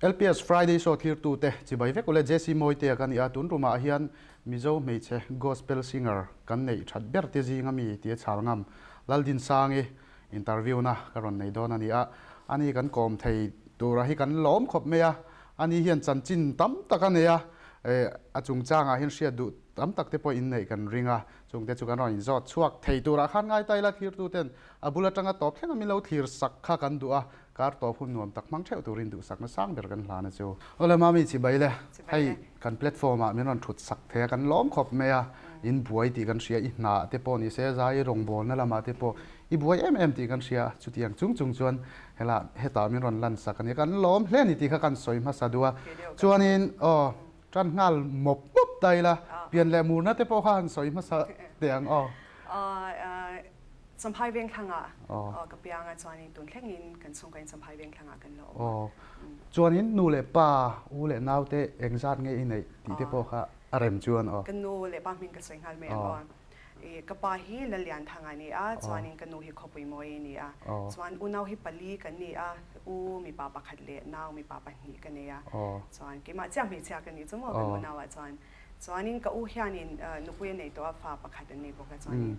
LPS Friday Show thlirtute chibai vek ule JC Mawitea ka ni a, tun tumah hian Mizo hmeichhe Gospel singer kan neih that ber te zinga mi tia chhal ngam Laldinsangi interview na ka rawn nei dawn a ni a, ani kan kawm thei tura hi kan lawm khawp mai a, ani hian chanchin tam tak a nei a, a chungchangah hian hriat duh tam tak te pawh inneih kan ring a, chungte chu kan rawn inzawt chhuak thei turah khan ngai ta ila thlirtuten a bul atanga tawp thleng a min lo thlir sak kha kan duh a, Kar tawp hun nuam tak hmang theuh turin duhsakna sang ber kan hlan a chu. Awle Mami chibai le, hei kan platform ah min rawn thut sak thei a, kan lawm khawp mai a, in buai tih kan hria, i hna te pawh ni se, zai rawngbawlna lamah te pawh i buai em em tih kan hria, chutiang chung chung chuan hela hetah min rawn lan sak a nia, kan lawm hle a ni tih kha kan sawi hmasa duh a, chuanin aw tan nghal mawp mawp ta ila, pian leh murna te pawh kha han sawi hmasa teh ang aw. Champhai veng thlangah ka piang a, chuanin tun thlengin kan chhungkain Champhai veng thlangah kan lo awm a. Chuanin nu leh pa, u leh nau te engzat nge i neih tih te pawh kha a rem chuan aw. Ka nu leh pa hming ka sawi nghal mai ang aw. Ka pa hi Lalianthang a ni a, chuanin ka nu hi Khawpuimawi a ni a. Chuan unau hi pali kan ni a, u mipa pakhat leh nau mipa pahnih ka nei a. Chuan keimah chiah hmeichhia ka nih chu maw kan unauah chuan. Chuanin ka u hianin nupui a nei tawh a, fa pakhat an nei bawk a, chuanin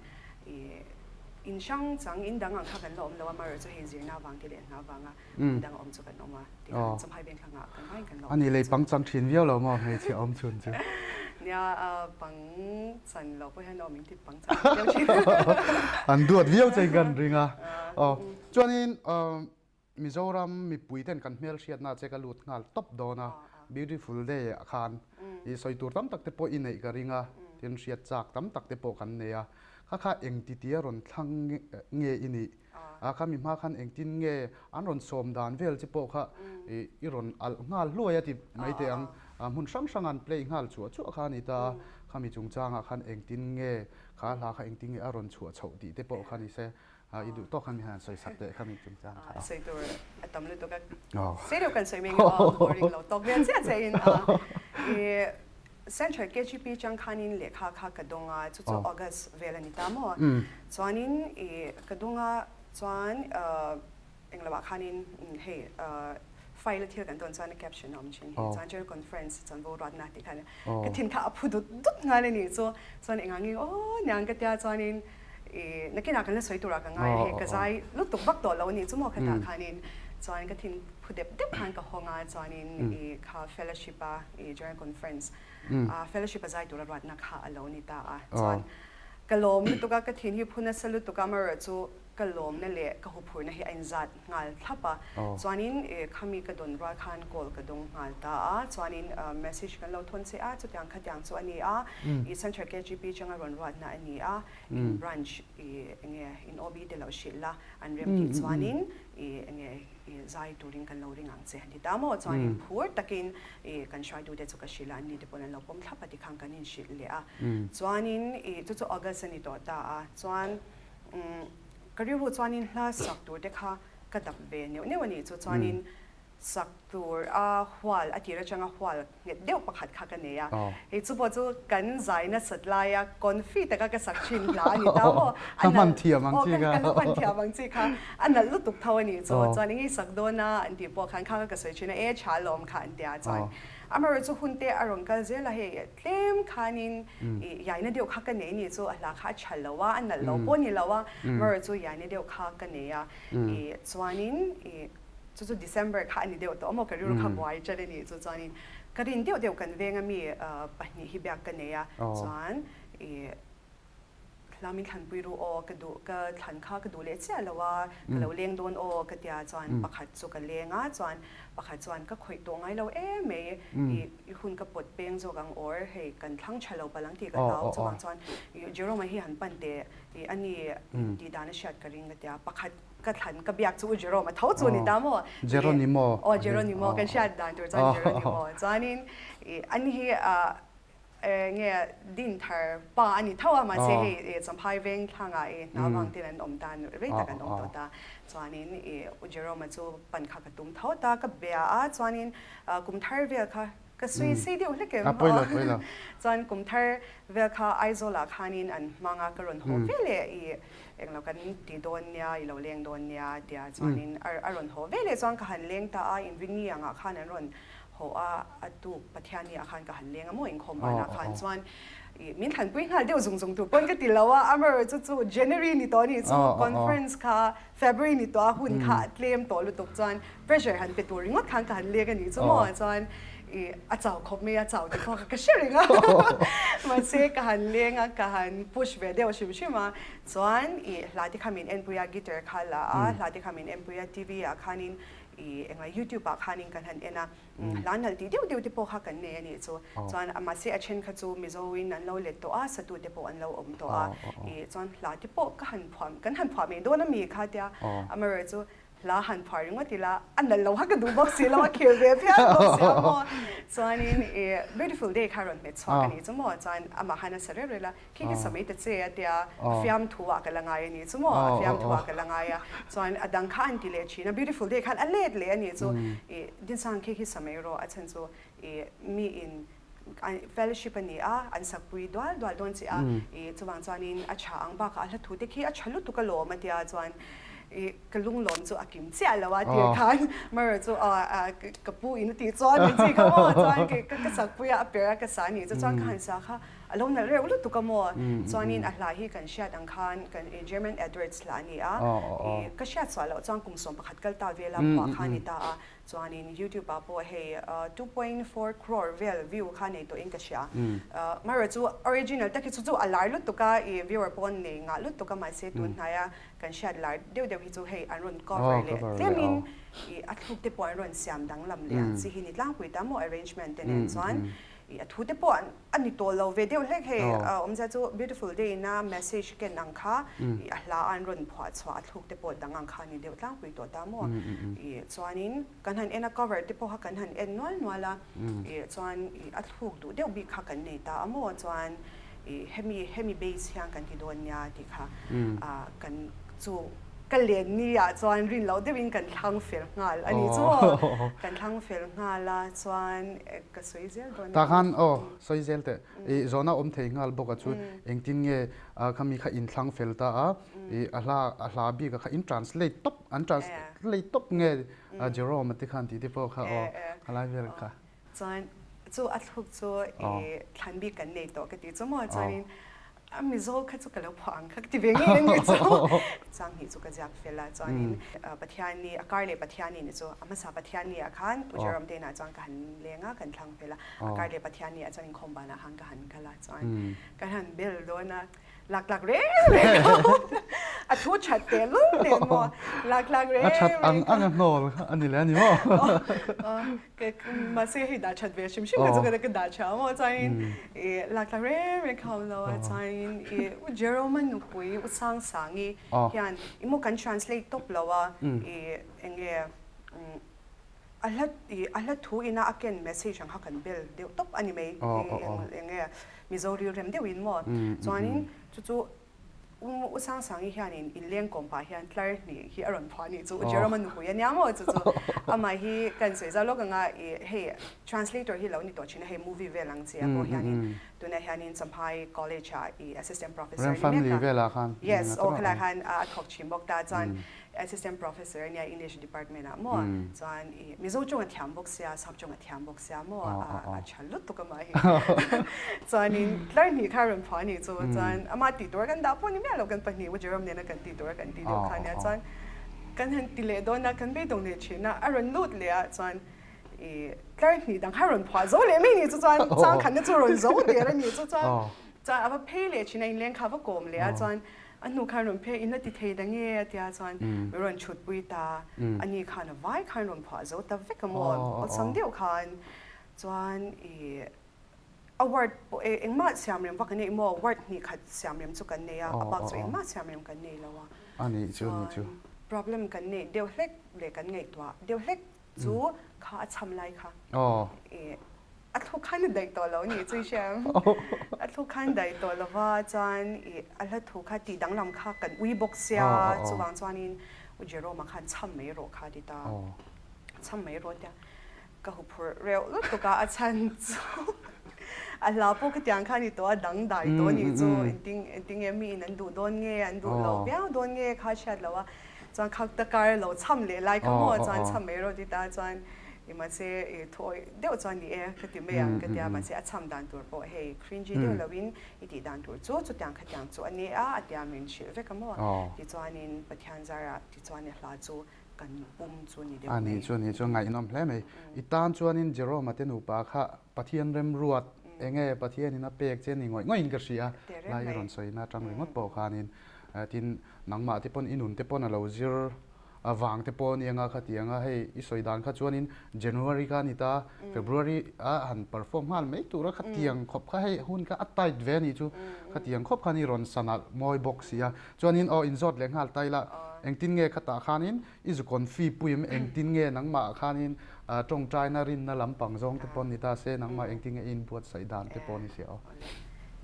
i in hrang chang, in dang ang kha kan la awm lo a, amaherawhchu hei zirna avang te leh hna avanga hmun dang a awm chu kan awm a, tikhan Champhai veng thlangah kan vaiin kan la awm A ni lei pang chang thin viau lo maw hmeichhe awm chhun chu? Nia, pang chan lo pawh hian aw min ti pang chang viau thin. An duat viau che in kan ring a. Aw, chuanin Mizoram mipui ten kan hmelhriatna che ka lut nghal tawp dawn a, Beautiful Day ah khan i sawi tur tam tak te pawh i neih ka ring a, tin hriat chak tam tak te pawh kan nei a, kha kha engti tia rawn thlang nge i nih? A kha mi hma khan engtin nge an rawn sawm dan vel che pawh kha i rawn alh nghal hluai a ti mai teh ang, hmun hrang hrang an play nghal chuah chuah kha a ni ta a, khami chungchangah khan engtin nge kha hla kha engtin nge a rawn chhuah chhoh tih te pawh kha ni se. I duh tawk khan mi han sawi sak teh kha mi chungchang kha. Sawi tur a tam lutuk a. Sei deuh kan sawi mai nge aw, boring lo tawk vel chiah che in i Central KGP chang khanin lehkha kha ka dawng a, chu chu August vel a ni ta maw. Chuanin i ka dawng a, chuan englo ah khanin hei file a thil kan dawn chuan a caption a awm thin hi, chuan General Conference chuan boruatna tih khan ka thin kha a phu dut dut nghal a ni chu, chuan engah nge aw niang ka tia chuanin I nakinah kan la sawi turah ka ngai a, hei ka zai lutuk vak tawh lo a nih chu maw khatah khanin chuan ka thin phu dep dep khan ka hawng a, chuanin i kha fellowship a i general conference a fellowship a zai tura ruatna kha a lo ni ta a, chuan ka lawm lutuk a, ka thin hi phu nasa lutuk a, amaherawh chu ka lawmna leh ka huphurhna hi a inzat nghal thlap a, chuanin i khami ka dawn rual khan call ka dawng nghal ta a, chuanin message kan lo thawn che a, chutiang khatiang chu a ni a, i Central KGP changa rawn ruatna a ni a, in branch i enge in OB te lo hrilh la, an rem tih chuanin i enge i zai turin kan lo ring ang che a ti ta maw, chuanin phur takin i kan hruaitute chu ka hrilh a, anni te pawn an lo pawm thlap a tikhan kan inhrilh leh a, chuanin i chu chu August a ni tawh ta a, chuan Ka rilru chuanin hla sak tur te kha ka dap ve neuh neuh a nih chu. Chuanin sak tur a hual, a tir atanga hual nghet deuh pakhat kha ka nei a. Hei chu pawh chu kan zai nasat laia confi taka ka sak thin hla a ni ta maw? A hman thiam ang chi kha. Ka la hman thiam ang chi kha. A nalh lutuk tho a nih chu. Chuan eng i sak dawn a an tih pawh khan kha ka sawi thin a, e tha lawm kha an ti a. Chuan amaherawhchu chu hun te a rawn kal zel a, hei Tlem khanin i yaina deuh kha ka nei ni chu a hla kha a tha lo a, a nalh lo pawh ni lo a, mawrh chu yaina deuh kha ka nei a, i chuanin i chu chu December kha a ni deuh tawh a maw ka rilru kha buai ṭan a nih chu chuanin ka rin deuh deuh kan venga mi pahnih hi biak ka nei a, chuan i Hla min thlanpui ru aw, ka duh, ka thlan kha ka duh leh chiah lo a, ka lo leng dawn aw ka tia chuan pakhat chu ka leng a, chuan pakhat chuan ka khawih tawh ngai lo em mai, i i hun ka pawt peng zawk ang or hei kan thlang tha lo palh ang tih ka hlau, chuvang chuan i Jerome-a hi han pan teh i a ni tih dan a hriat ka ring ka tia, pakhat ka thlan ka biak chu u Jerome-a tho chu a ni ta maw? Jeronimo. Aw Jeronimo, kan hriat dan tur chuan Jeronimo, chuanin i ani hi ah Nge din thar pa a ni tho a, mahse hei Champhai veng thlangah i hna vang ten an awm ta, rei tak an awm tawh ta. Chuanin i U Jerome-a chu pan kha ka tum tho ta, ka bia a, chuanin kum thar vel kha Ka sawi sei deuh hlek em? A pawi lo, pawi lo. Chuan kum thar vel kha Aizawlah khanin an hmang a, ka rawn haw ve leh i englo kan ti dawn nia, i lo leng dawn nia tia chuanin a rawn haw ve leh chuan ka han leng ta a, Inrinni angah khan an rawn haw a, a tuk Pathianni ah khan ka han leng a maw inkhawm banah khan chuan i min thlanpui nghal deuh zung zung tur pawn ka ti lo a, amaherawhchu chu January ni tawh a nih chu conference kha February ni tawh a hun kha a tlem tawh lutuk chuan pressure han pe tur ringawt khan ka han lek a nih chu maw chuan i a chau khawp mai a chau tih pawh kha ka hre reng a mahse ka han leng a ka han push ve deuh hrim hrim a chuan i hla te kha min enpui a guitar kha la a hla te kha min enpui a TV ah khanin i engah youtube ah khanin kan han en a Hla nalh tih deuh deuh te pawh kha kan nei a nih chu. Chuan mahse a then kha chu Mizo in an lo let tawh a, satu te pawh an lo awm tawh a. Ih chuan hla te pawh ka han phuah, kan han phuah mai dawn a mi kha tia amaherawhchu chu hla han phuah ringawt ila a nalh lo kha ka duh bawk si lo a, khel ve phian bawk si a maw. Chuanin ih Beautiful Day kha rawn hmet chhuak a nih chu maw. Chuan amah khan a sa reuh reuh a, Khi khi samei ta che a tia, a fiamthu ah ka la ngai a nih chu maw, a fiamthu ah ka la ngai a, chuan a dang kha an ti leh thin a, beautiful day khan a let leh a nih chu, ih Dinsang khi khi samei rawh a chhan chu ih mi in fellowship a ni a, an sakpui dual dual dawn che a, ih chuvang chuanin a tha ang bakah a hla thu te khi a tha lutuk alawm a tia chuan ih ka lunglawm chu a kim chiah lo a tir khan Mara chu ka pu in a tih chuan min chi kha maw chuan ka sakpui a a per a ka sa a nih chu chuan ka han sa kha A lo nalh reuh lutuk a maw? Chuanin a hla hi kan hriat ang khan kan German Edwards hla a ni a, i ka hriat suah loh chuan kum 11 kal ta vela phuah kha a ni ta a, chuanin YouTube ah pawh hei 2.4 crore vel view kha nei tawhin ka hria. Amaherawhchu chu original tak hi chu chu a lar lutuk a, i viewer pawh nei ngah lutuk a, mahse tun hnaia kan hriat lar deuh deuh hi chu hei an rawn cover leh tlemin i a thluk te pawh an rawn siam danglam leh ang chi hi ni tlangpui ta maw arrangement te nen chuan. I a thu te pawh a ni tawh lo ve deuh hlek hei awmzia chu beautiful day ina message ken ang kha i a hla a an rawn phuah chhuah a thluk te pawh dang ang kha a ni deuh tlangpui tawh ta maw i chuanin kan han en a cover te pawh kha kan han en nual nual a i chuan i a thluk duh deuh bik kha kan nei ta a maw chuan i hemi hemi base hian kan ti dawn nia tih kha kan chu ka len ni ah chuan rin loh deuhin kan thlang fel nghal a ni chu maw kan thlang fel nghal a chuan ka sawi zel dawn Ta khan aw sawi zel teh i zawhna awm thei nghal bawk a chu engtin nge khami kha in thlang fel ta a i a hla a hla bik a kha in translate tawp an translate tawp nge Jerome a te khan tih te pawh kha aw khalai vel kha. Chuan chu a thluk chu i thlan bik kan nei tawh ka ti chu maw chuanin A Mizo kha chu ka lo phuah ang kha ka ti ve ngei a ni chu. Changhnih chu ka ziak fel a, chuanin Pathianni, a kar leh Pathianni ni chu a hmasa Pathianni ah khan Pu Jerome te inah chuan ka han leng a, kan thlang fel a, a kar leh Pathianni ah chuan inkhawm banah khan ka han kal a, chuan kan han bel dawn a, lak tlak reng reng a, a thu that teh lul nen maw, lak tlak reng reng a. A that ang ang a hnawl a ni leh a ni maw? Mahse hei dah that ve hrim hrim kha chu ka dah tha maw chuanin i lak tlak reng reng kha awm lo a chuanin i U Jerome a nupui U Sangsangi hian i maw kan translate tawp lo a i eng nge a hla i a hla thu ina a ken message ang kha kan bel deuh tawp a ni mai eng nge Mizo rilrem deuhin maw chuanin chu chu U Sangsangi hianin inleng kawm pah hian tlar hnih hi a rawn phuah anih chu. U Jerome-a nupui a nia maw chu chu. Amah hi kan sawi zau lawk anga i hei translator hi lo ni tawh thin a, hei movie vel ang chi ah pawh hianin tunah hianin Champhai College ah i assistant professor a ni mek a. Yes, aw khalai khan a thawk thin bawk ta chuan Assistant Professor ania English department ah maw chuan i Mizo tawng a thiam bawk sia Sap tawng a thiam bawk sia maw a tha lutuk amah hi chuanin tlar hnih kha a rawn phuah anih chu chuan amah tih tur a kan dah pawh ni miah lo kan pahnih U Jerome nena kan tih tur a kan tih deuh kha ania chuan kan han ti leh dawn a kan beidawng leh thin a a rawn lut leh a chuan i tlar hnih dang kha a rawn phuah zo leh mai ni chu chuan changkhanna chu a rawn zo der anih chu chuan chuan a va phei leh thin a inleng kha a va kawm leh a chuan A hnu khan rawn phei in a ti thei ta nge a tia chuan min rawn chhut pui ta. A ni khan a vai khan rawn phuah zo ta vek a maw awlsam deuh khan chuan i a word pawh e engmah siam rem vak an nei maw word hnih khat siam rem chu kan nei a a bak chu engmah siam rem kan nei lo a. A nih chu a nih chu. Problem kan neih deuh hlek leh kan ngaihtuah deuh hlek chu kha a cham lai kha i a thluk khan a daih tawh lo ni chu i hria em? A thluk khan daih tawh lo va chuan i a hla thu kha tih danglam kha kan ui bawk sia chuvang chuanin U Jerome-a khan cham mai rawh kha a ti ta, cham mai rawh tia. Ka huphurh reuh lutuk a, a chhan chu a hla pawh khatiang kha a ni tawh a, dangdai tawh a nih chu engtin engtin nge miin an duh dawn nge, an duh lo viau dawn nge kha a hriat loh a, chuan khak ta kar lo cham leh lai kha maw chuan cham mai rawh ti ta chuan i mahse i thuawih deuh chuan ni e ka ti mai ang ka tia mahse a cham dan tur pawh hei cringy deuh loin i tih dan tur chu chutiang khatiang chu a ni a a tia min hrilh vek a maw tichuanin Pathian zarah tichuan i hla chu kan pum chu ni deuh mai. A nih chu, nih chu ngaihnawm hle mai. I tan chuanin Jerome-a te nupa kha Pathian remruat enge Pathianin a pek che ni ngawih ngawih in ka hria lai i rawn sawina atang ringawt pawh khanin tin nangmah te pawn i nun te pawn a lo zir vang te pawh ania nga khatiang a hei i sawi dan kha chuanin January kha a ni ta February a han perform nghal mai tur a khatiang khawp kha hei hun kha a tight ve a nih chu khatiang khawp khan i rawn sanalh mawi bawk si a Chuanin aw inzawt leh nghal ta ila, engtin nge khatah khanin i zu confi puim, engtin nge nangmah khanin tawngtaina rinna lampang zawng te pawh ni ta se, nangmah engtin nge i inbuatsaih dan te pawh ni si aw.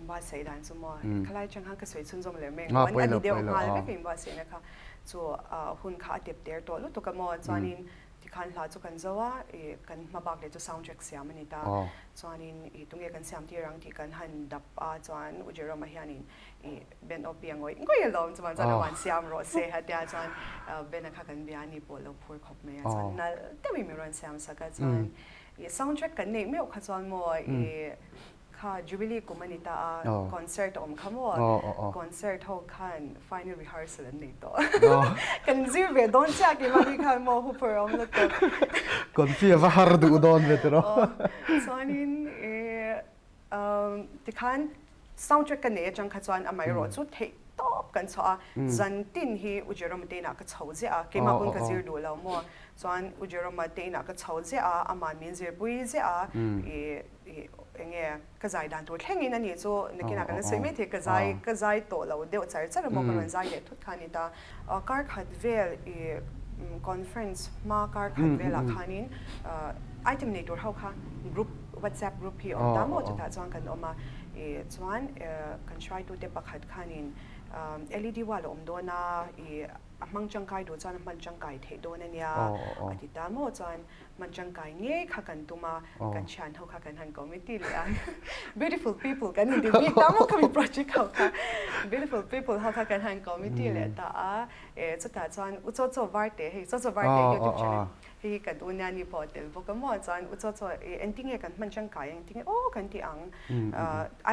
Inbuatsaih dan chu maw, khalai atang khan ka sawi chhunzawm leh mai ang, a ni deuh nghal vek inbuatsaihna kha chu hun kha a tep ter tawh lutuk a maw, chuanin Tikhan hla chu kan zo a, ih kan hma bak leh chu sound track siam a ni ta. Chuanin ih tunge kan siam tir ang tih kan han dap a, chuan U Jerome-a hianin ih Ben Opi a ngawih ngawih alawm chuan chuan a van siam rawh se a tia chuan Ben-a kha kan bia a ni pawh lo phur khawp mai a, chuan nalh deuhin min rawn siam sak a, chuan ih sound track kan neih meuh kha chuan maw ih Kha Jubilee kum a ni ta a, concert a awm kha maw? Concert ho khan final rehearsal an nei tawh. Kan zir ve dawn chiah ki mahni khan maw huphur a awm lutuk. Confi a va har duh dawn ve tiraw? Chuanin tikhan sound track ka nei atang kha chuan amaherawh chu theih tawp kan chhuah a, zan tin hi U Jerome te inah ka chho ziah a, keimah pawn ka zir duh lo maw? Chuan U Jerome te inah ka chho ziah a, amah min zirpui ziah a, ih enge ka zai dan tur thlengin a nih chu nakinah kan la sawi mai thei ka zai ka zai tawh lo deuh char char emaw ka rawn zai leh thut kha a ni ta. Kar khat vel ih conference hma kar khat velah khanin item nei tur ho kha group whatsapp group hi a awm ta maw chutah chuan kan awm a ih chuan kan hruaitute pakhat khanin led wall a awm dawn a ih a hmang tangkai duh chuan a hman tangkai theih dawn a nia a ti ta maw chuan Hman tangkai ngei kha kan tum a, kan thian ho kha kan han committee leh a, beautiful people kan inti bik ta maw khami project ho kha, beautiful people ho kha kan han committee leh ta a, e chutah chuan U Chaw Chaw Varte hei Chaw Chaw Varte youtube channel hei hi kan u Niani pawh a tel bawk a maw chuan U Chaw Chaw e engtin nge kan hman tangkai ang engtin nge aw kan ti ang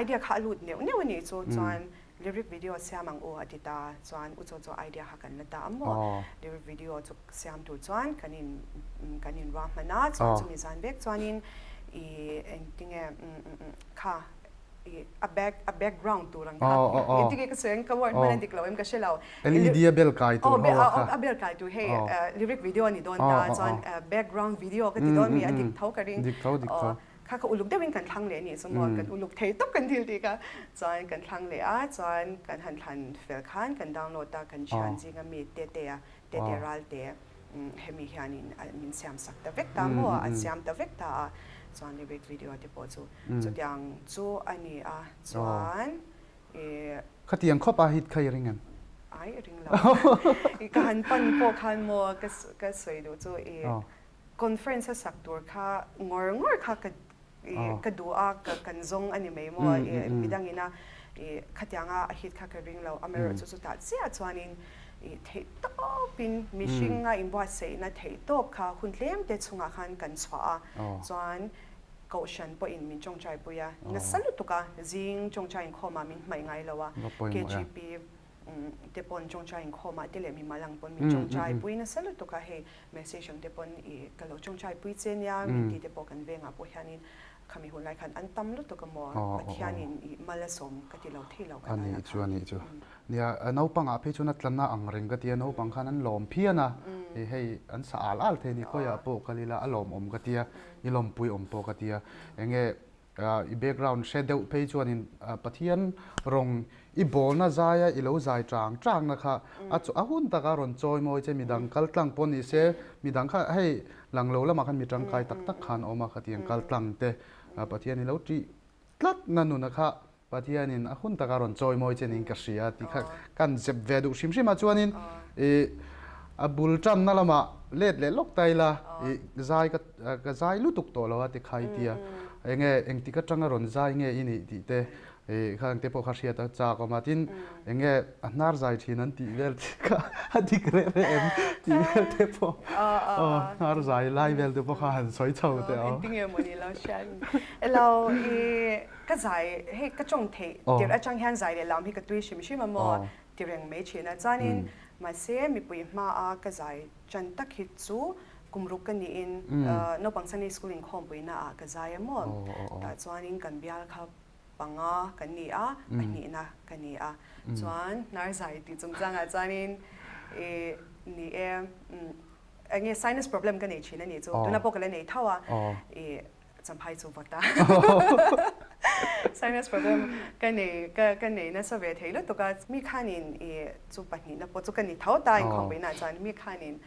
idea kha a lut neuh neuh a nih chu chuan Lyric video siam ang u a ti ta chuan u chaw chaw idea kha kan la ta a maw? Lyric video chu siam tur chuan kan in kan in ruahman a, chuan chumi zan vek chuanin i engtinge kha i a back a background tur ang kha engtinge ka sawi ang ka word hman a dik lo em ka hre lo. LED a bel kai tur ho a kha. A bel kai tur hei lyric video a ni dawn ta chuan background video ka ti dawn mi a dik tho ka ring. Dik tho dik tho. Kha ka uluk deuhin kan thlang leh anih chu maw, kan uluk thei tawp kan thil tih kha. Chuan kan thlang leh a, chuan kan han thlan fel khan kan download a, kan thian zinga mi Tetea, Tete Ralte hemi hianin min siam sak ta vek ta maw, a siam ta vek ta a, chuan lyric video te pawh chu chutiang chu a ni a, chuan i. Khatiang khawp a hit kha i ring em? Ai i ring lo. Ka han pan pawh khan maw ka sawi duh chu i. Conference a sak tur kha ngawr ngawr kha ka ka duh a, ka kan zawng a ni mai maw i midangin a i khatianga a hit kha ka ring lo. Amaherawhchu chutah chiah chuanin i theih tawpin mihringa inbuatsaihna theih tawp kha hun tlem te chungah khan kan chhuah a, chuan kohhran pawhin min tawngtai pui a, nasa lutuk a zing tawngtai inkhawmah min hmaih ngai lo a, KGP te pawn tawngtai inkhawmah te leh mimal ang pawn min tawngtai pui nasa lutuk a hei Message ang te pawn i ka lo tawngtai pui che nia min ti te pawh kan vengah pawh hianin khami hun lai khan an tam lutuk a maw Pathianin i mal a sawm ka ti lo thei lo ka nai a kha. A nih chu a nih chu. Nia naupangah phei chuan a tlanna ang reng ka ti a naupang khan an lawm phian a i hei an sa al al thei a ni khawiah pawh kal ila a lawmawm ka ti a i lawmpui awm pawh ka ti a enge I background hre deuh phei chuanin Pathian rawng i bawlna zaia i lo zai chang changna kha a a hun taka rawn chawi mawi che midang kal tlang pawh ni se midang kha hei lang lo lamah khan mi tangkai tak tak khan a awm a khatiang kal tlang te Pathian i lo tih tlatna nuna kha Pathianin a hun taka rawn chawi mawi che niin ka hria tih kha kan zep ve duh hrim hrim a chuanin i. A bul tanna lamah let leh lawk ta ila i zai ka ka zai lutuk tawh lo a ti khai tia. Enge engtik atanga rawn zai nge i nih tih te i khang te pawh kha hriat a chak awm a. Tin enge a hnar zai thin an tih vel te kha a dik reh reh em tih vel te pawh aw hnar zai lai vel te pawh kha han sawi chho teh aw. Engtin nge mawni lo hriat elo i ka zai hei ka tawng theih tirh atang hian zai leh lam hi ka tui hrim hrim a maw ti reng mai thin a. Chuanin mahse mipui hmaa ka zai chan tak hi chu kum ruk ka niin naupang Sunday School inkhawmpuina ah ka zai a maw? Tah chuanin kan bial kha panga kan ni a, pahnihna ka ni a. Chuan hnar zai tih chungchangah chuanin i ni e, eng nge sinus problem ka nei thin a nih chu, tuna pawh ka la nei tho a, i Champhai chu vawt a. Sinus problem ka nei ka ka nei nasa ve thei lutuk a. Mi khanin i chu pahnihna pawh chu ka ni tho ta inkhawmpuina chuan mi khanin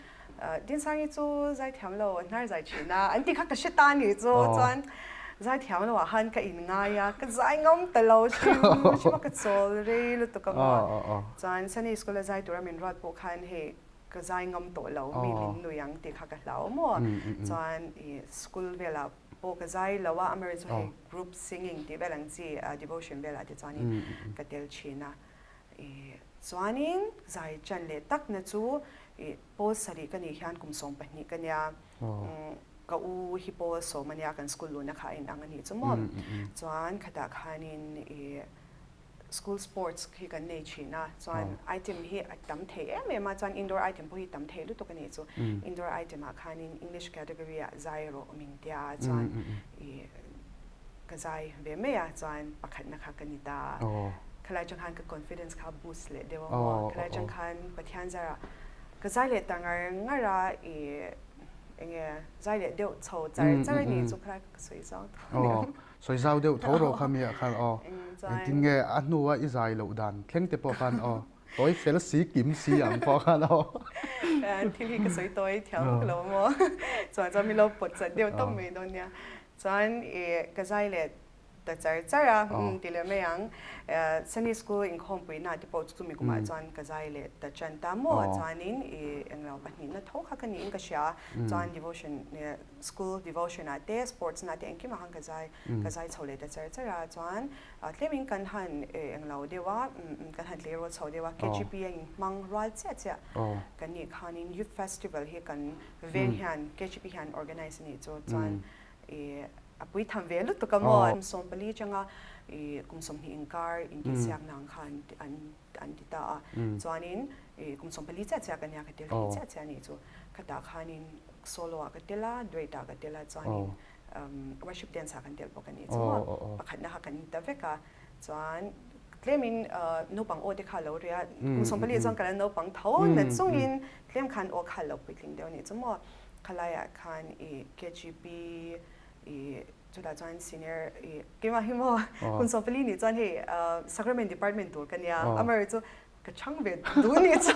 Dinsangi chu zaithiam lo hnar zai thin a an ti kha ka hre ta ni chu chuan zaithiam lo ah khan ka in ngai a ka zai ngam ta lo hrim hrim a ka chawl rei lutuk a maw chuan Sunday school a zai tura min ruat pawh khan hei Ka zai ngam tawh lo, mi min nui ang tih kha ka hlau maw? Chuan i school velah pawh ka zai lo a, amaherawhchu chu hei group singing tih vel ang chi devotion velah te chuanin ka tel thin a. I chuanin zai chan leh takna chu i pawl sarih ka nih hian kum 12 ka nia, ka u hi pawl sawm a nia kan school luhna kha a inang a nih chu maw? Chuan khatah khanin i School sports hi kan nei thin a, chuan item hi a tam thei em em a, chuan indoor item pawh hi tam thei lutuk a nih chu. Indoor item ah khanin English category ah zai rawh min tia a, chuan i ka zai ve mai a, chuan pakhatna kha ka ni ta a. Khalai chang khan ka confidence kha boost leh deuh a maw, khalai chang khan Pathian zarah ka zai leh ta ngar ngar a, i enge zai leh deuh chho char char a nih chu khalai ka sawi zau tawh a ni. Sawi zau deuh tho rawh kha mi ah khan aw. Engtin nge a hnua i zai loh dan thleng te pawh khan aw. Tawi fel si kim si ang pawh khan aw. Thil hi ka sawi tawi thiam vak lo maw. Chuan chuan min lo pawt chat deuh tawp mai dawn nia. Chuan i ka zai leh ta char char a, ti leh mai ang. Sunday school inkhawmpuina te pawh chumi kumah chuan ka zai leh ta chan ta maw. Chuanin i englo pahnihna tho kha ka niin ka hria. Chuan devotion School devotion ah te, sports na te engkim ah khan ka zai ka zai chho leh ta char char a, chuan tlemin kan han englo deuh a, kan han tleirawl chho deuh a, KGP a in hmang rual chiah chiah kan nih khanin Youth Festival hi kan veng hian KGP hian organize a nih chu, chuan i a pui tham ve lutuk a maw. Kum 14 changa i kum 20 inkar intihsiakna ang khan an an ti ta a, chuanin i kum 14 chiah chiah ka nia ka tel thei chiah chiah a nih chu, khatah khanin Solo ah ka tel a, duet ah ka tel a, chuanin worship dance ah kan tel bawk a nih chu maw. Pakhatna kha kan ta vek a, chuan tlemin naupang aw te kha a lo ri a, kum 14 chuan ka la naupang tho na chungin tlem khan aw kha a lo puitling deuh a nih chu maw. Khalaiah khan i KGP i chutah chuan senior i keimah hi maw kum 14 nih chuan hei sacrament department tur ka nia, amaherawhchu Ka chhang ve duh ni chu.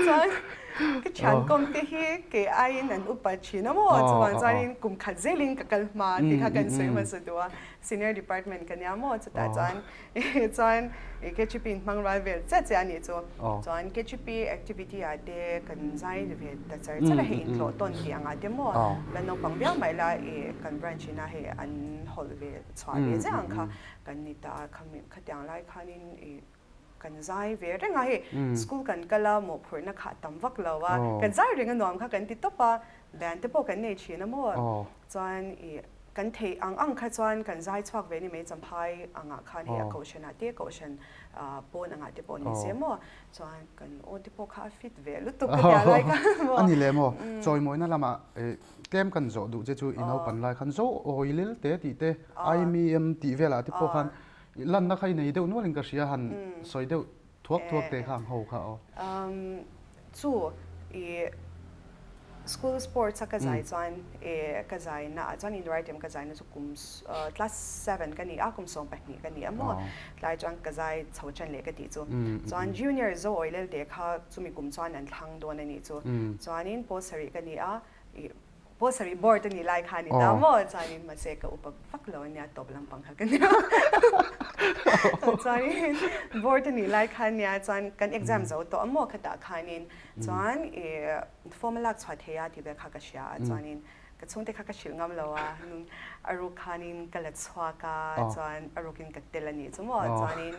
Chuan ka thian kawm te hi kei aiin an upa thin a maw? Chuvang chuanin kum khat zelin ka kal hma tih kha kan sawi hmasa duh a. Senior department ka nia maw? Chutah chuan chuan KGP in hmang rual vel chiah chiah a nih chu. Chuan KGP activity ah te kan zai ve ta char char a, hei intlawh tawn tih angah te maw? La naupang viau mai la i kan branch ina hei an hawlh ve chhuah ve ziah ang kha kan ni ta a. Khatiang lai khanin i kan zai ve reng a, hei school kan kal a mawhphurhna kha a tam vak lo a, kan zai reng a nuam kha kan ti tawp a, band te pawh kan nei thin a maw, chuan i kan theih ang ang kha chuan kan zai chhuak ve ni mai Champhai angah khan hei a kohhran ah te kohhran pawn angah te pawh ni se maw, chuan kan aw te pawh kha a fit ve lutuk ka tia lai kha maw. A ni leh maw, chawimawina lamah tlem kan zawh duh che chu i naupan lai khan zo awi lel te tih te, IMEM tih velah te pawh khan Lanna kha i nei deuh nualin ka hria han sawi deuh thuak thuak te kha ang ho kha aw. Chu i school sports a ka zai chuan i ka zai na ah chuan indoor item ka zai na chu kum class seven ka ni a kum 12 ka ni a maw tlai chuan ka zai chho ṭan leh ka tih chu chuan junior zo awilel te kha chumi kum chuan an thlang dawn a nih chu chuanin pawl sarih ka ni a i Pawl sarih board a nih lai kha a ni ta maw? Chuanin mahse ka upa vak lo a nia tawp lampang kha ka nia. Chuanin board a nih lai khan nia chuan kan exam zo tawh a maw khatah khanin chuan ih form a lak chhuah thei a tih vel kha ka hria a chuanin ka chhungte kha ka hrilh ngam lo a a ruk khanin ka la chhuak a chuan a rukin ka tel a nih chu maw chuanin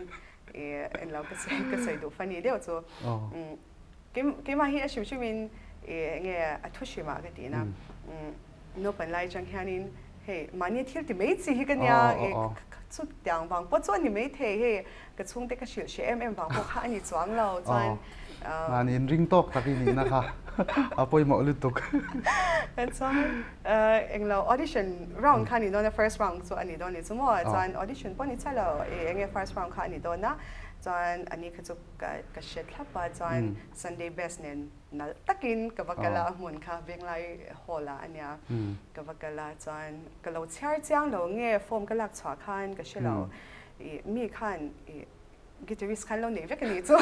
ih englo ka sawi ka sawi duh fani deuh chu keimah hi a hrim hrimin ih enge a thu hrimah ka tihna Naupan lai atang hianin hei mahni thil ti mai chi hi ka nia chutiang vang pawh chu a ni mai thei hei ka chhungte ka hrilh hreh em em vang pawh kha a ni chuang lo chuan Mahni inring tawk tak i nihna kha a pawimawh lutuk. Chuan englo audition round kha a ni dawn a first round chu a ni dawn a ni chu maw chuan audition pawh ni chiah lo enge first round kha a ni dawn a chuan ani kha chu ka hre thlap a chuan Sunday best nen Nalh takin ka va kal a, a hmun kha Venglai Hall ah a nia. Ka va kal a, chuan ka lo chhiar chiang lo nge form ka lak chhuah khan ka hre lo. Ih mi khan ih guitarist khan lo nei vek a nih chu.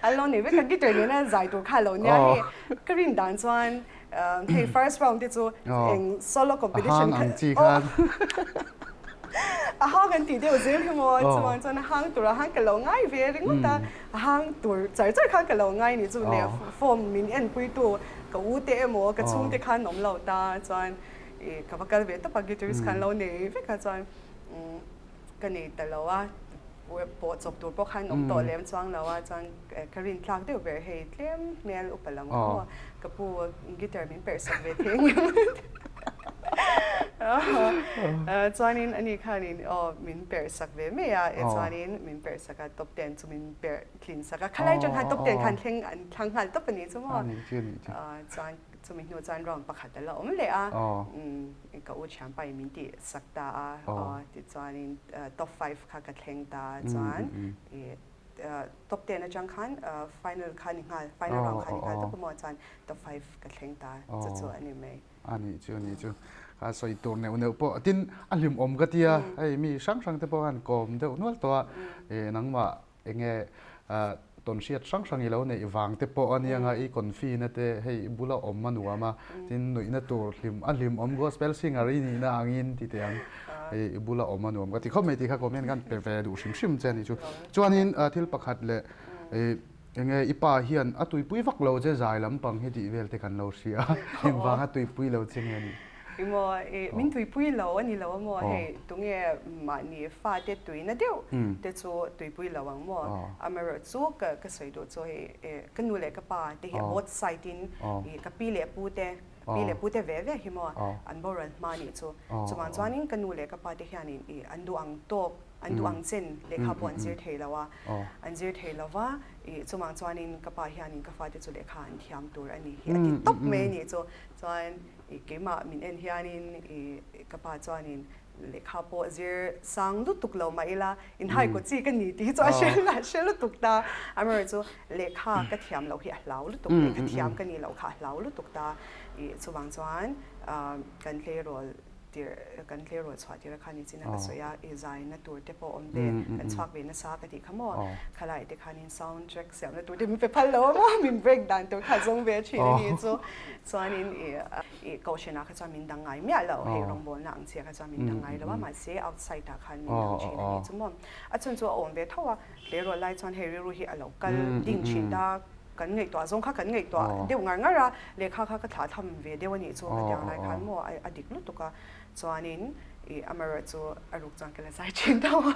An lo nei vek a, guitar nena zai tur kha a lo nia hei. Ka rin dan chuan hei first round te chu eng solo competition kha. A hang ang chi khan. A hang an tih deuh zel hi maw? Chuvang chuan a hang tur a hang ka lo ngai ve ringawt a, a hang tur char char khan ka lo ngai ni chu le form min enpuitu ka u te emaw ka chhungte khan awm lo ta chuan ih ka va kal ve tawp a guitarist khan lo nei vek a chuan ka nei ta lo a pawh chawp tur pawh khan awm tawh lem chuang lo a chuan ka rin tlak deuh ber hei tlem hmel upa lam kha maw ka pu guitar min perh sak ve thei ang chuanin ani khanin aw min perh sak ve mai a e chuanin min perh sak a top ten chu min perh tlin sak a khalai atang khan top ten khan thleng an thlang nghal tawp a ni chu maw chuan chumi hnu chuan round pakhat a la awm leh a ka u thianpa in min tih sak ta a tichuanin top five kha ka thleng ta chuan top ten atang khan final kha ni nghal final round kha ni nghal tawp a maw chuan top five ka thleng ta chu chu a ni mai. A nih chu a nih chu a sawi tur neuh neuh pawh tin a hlimawm ka tia hei mi hrang hrang te pawh khan kawm deuh nual tawh a ih nangmah enge tawnhriat hrang hrang i lo neih vang te pawh a nia nga i confi na te hei i bula awm a nuam a tin nuihna tur hlim a hlimawm gospel singer i nihna angin ti teh ang hei i bula awm a nuam ka ti khawp mai tih kha comment khan pe ve duh hrim hrim che a nih chu chuanin thil pakhat leh ih Enge i pa hian a tuipui vak lo che zai lampang hi tih vel te kan lo hria a, engvanga tuipui lo che nge ni? Emaw i min tuipui lo a ni lo a maw hei tunge mahni fate tuina deuh te chu tuipui lo ang maw? Amaherawhchu ka ka sawi duh chu hei ka nu leh ka pa te hi both side in ka pi leh pu te pi leh pu te ve ve hi maw an boral hma nih chu. Chuvang chuanin ka nu leh ka pa te hianin i an duh ang tawk An duh ang chen lehkha pawh an zir thei lo a, an zir thei lo va, ih chumang chuanin ka pa hianin ka fate chu lehkha an thiam tur a ni hi a ti tawp mai a nih chu. Chuan ih keimah min en hianin ih ka pa chuanin lehkha pawh zir sang lutuk lo mah ila inhaikaw chi ka ni tih hi chu a hre a hre lutuk ta. Amaherawhchu lehkha ka thiam loh hi a hlau lutuk, lehkha thiam ka nih loh kha a hlau lutuk ta. Ih chuvang chuan kan tleirawl tir kan tleirawl chhuah tir a khan nichin a ka sawi a i zaina tur te pawh awm ve kan chhuak ve nasa ka tih kha maw khalai te khanin sound track siamna tur te min pe phal lo a maw min break dan tur kha zawng ve thin a ni chu chuanin i i kohhran ah kha chuan min dang ngai miah lo hei rawngbawlna ang chiah kha chuan min dang ngai lo a mahse outside ah khan min dang thin a ni chu maw a chhun chu a awm ve tho a tleirawl lai chuan hei rilru hi a lo kal ding thin ta. Kan ngaihtuah zawng kha kan ngaihtuah deuh ngar ngar a, lehkha kha ka thlah tham ve deuh a nih chu ka tiang lai khan maw a dik lutuk a, chuanin ih amaherawh chu a ruk chuan ka la zai thin tho a,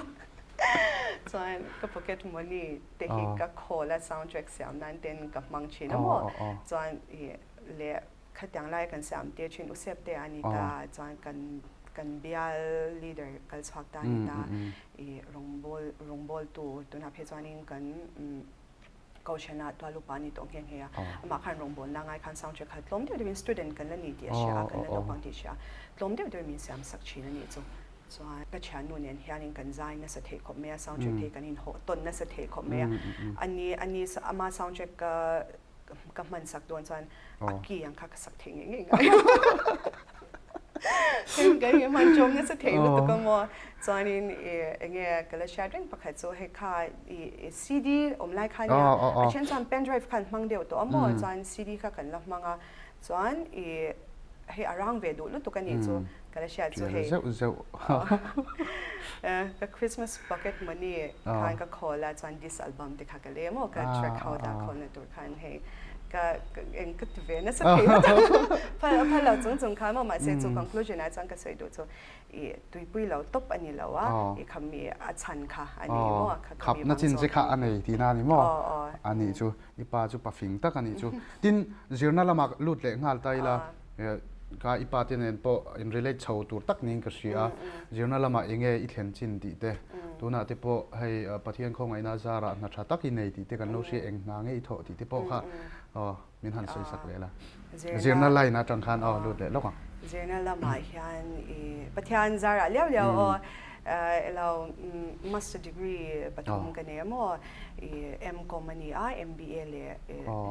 chuan ka pocket money te hi ka khawl a sound track siam nan ten ka hmang thin a maw, chuan ih leh khatiang lai kan siam tir thin usep te a ni ta, chuan kan kan bial leader kal chhuak ta a ni ta, ih rawngbâwl rawngbâwltu tunah phei chuanin kan Kohhranah tualupa ni tawh nghe nghe a, amah khan rawngbawlna ngai khan sound check kha tlawm deuh deuhin student kan la ni tih a hria a, kan la naupang tih a hria a, tlawm deuh deuhin min siam sak thin a nih chu. Chuan ka thiannu nen hianin kan zai nasa theih khawp mai a, sound check te hi kan inhawh tawn nasa theih khawp mai a, ani ani ama sound check ka ka hman sak dawn chuan a key ang kha ka sak theih ngei ngei ngai. Kan inhman chawm nasa thei lutuk a maw? Chuanin ih enge ka la hriat reng pakhat chu hei kha ih CD awm lai kha nia a then chuan pen drive khan hmang deuh tawh a maw? Chuan CD kha kan la hmang a, chuan ih. Hei a rang ve duh lutuk a nih chu ka la hriat chu Tial hei. zeuh zeuh. Ka Christmas pocket money khan ka khawl a chuan disc album te kha ka lem aw ka track ho dah khawlna tur khan hei ka eng ka ti ve nasa thei lutuk phal phal lo chung chung khan maw mahse chu conclusion ah chuan ka sawi duh chu i tuipui lo tawp a ni lo a i khami a chhan kha a ni maw kha khap na chin che kha a nei tihna a ni maw a nih chu. I pa chu pa fing tak a nih chu. Tin, zirna lamah lut leh nghal ta ila, ka i pa te nen pawh in relate chho tur tak niin ka hria a. Zirna lamah eng nge i thlen chin tih te, tunah te pawh hei Pathian khawngaihna zarah hna tha tak i nei tih te kan lo hria, eng hna nge i thawh tih te pawh kha aw min han sawi sak leh la. Zirna line atang khan aw lut leh lawk ang. Zirna lamah hian i Pathian zarah liau liau aw elo master degree pathum ka nei a maw i M.Com a ni a, MBA leh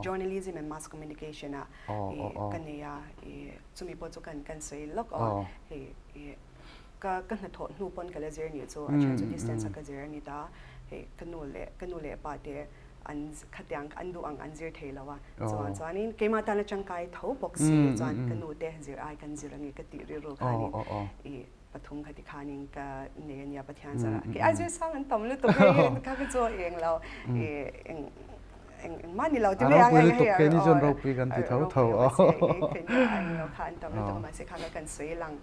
Journalism and Mass Communication ah i ka nei a, i chumi pawh chu kan kan sawi lawk aw, hei i ka ka hnathawh hnu pawn ka la zir nih chu a then chu distance a ka zir a ni ta, hei ka nu leh ka nu leh pa te an khatiang an duh ang an zir thei lo a, chuan chuanin keimah tan a tangkai tho bawk si chuan ka nu te zir ai kan zir a ni ka tih rilru khanin i pathum kha tikhanin ka nei a nia Pathian zara ke ai zir sang an tam lutuk hei kha ka chu eng lo eng eng eng mah ni lo ti mai ang ropui lutuk ke ni chuan ropui kan ti tho tho eng lo kha an tam lutuk mahse kha ka kan sawi lang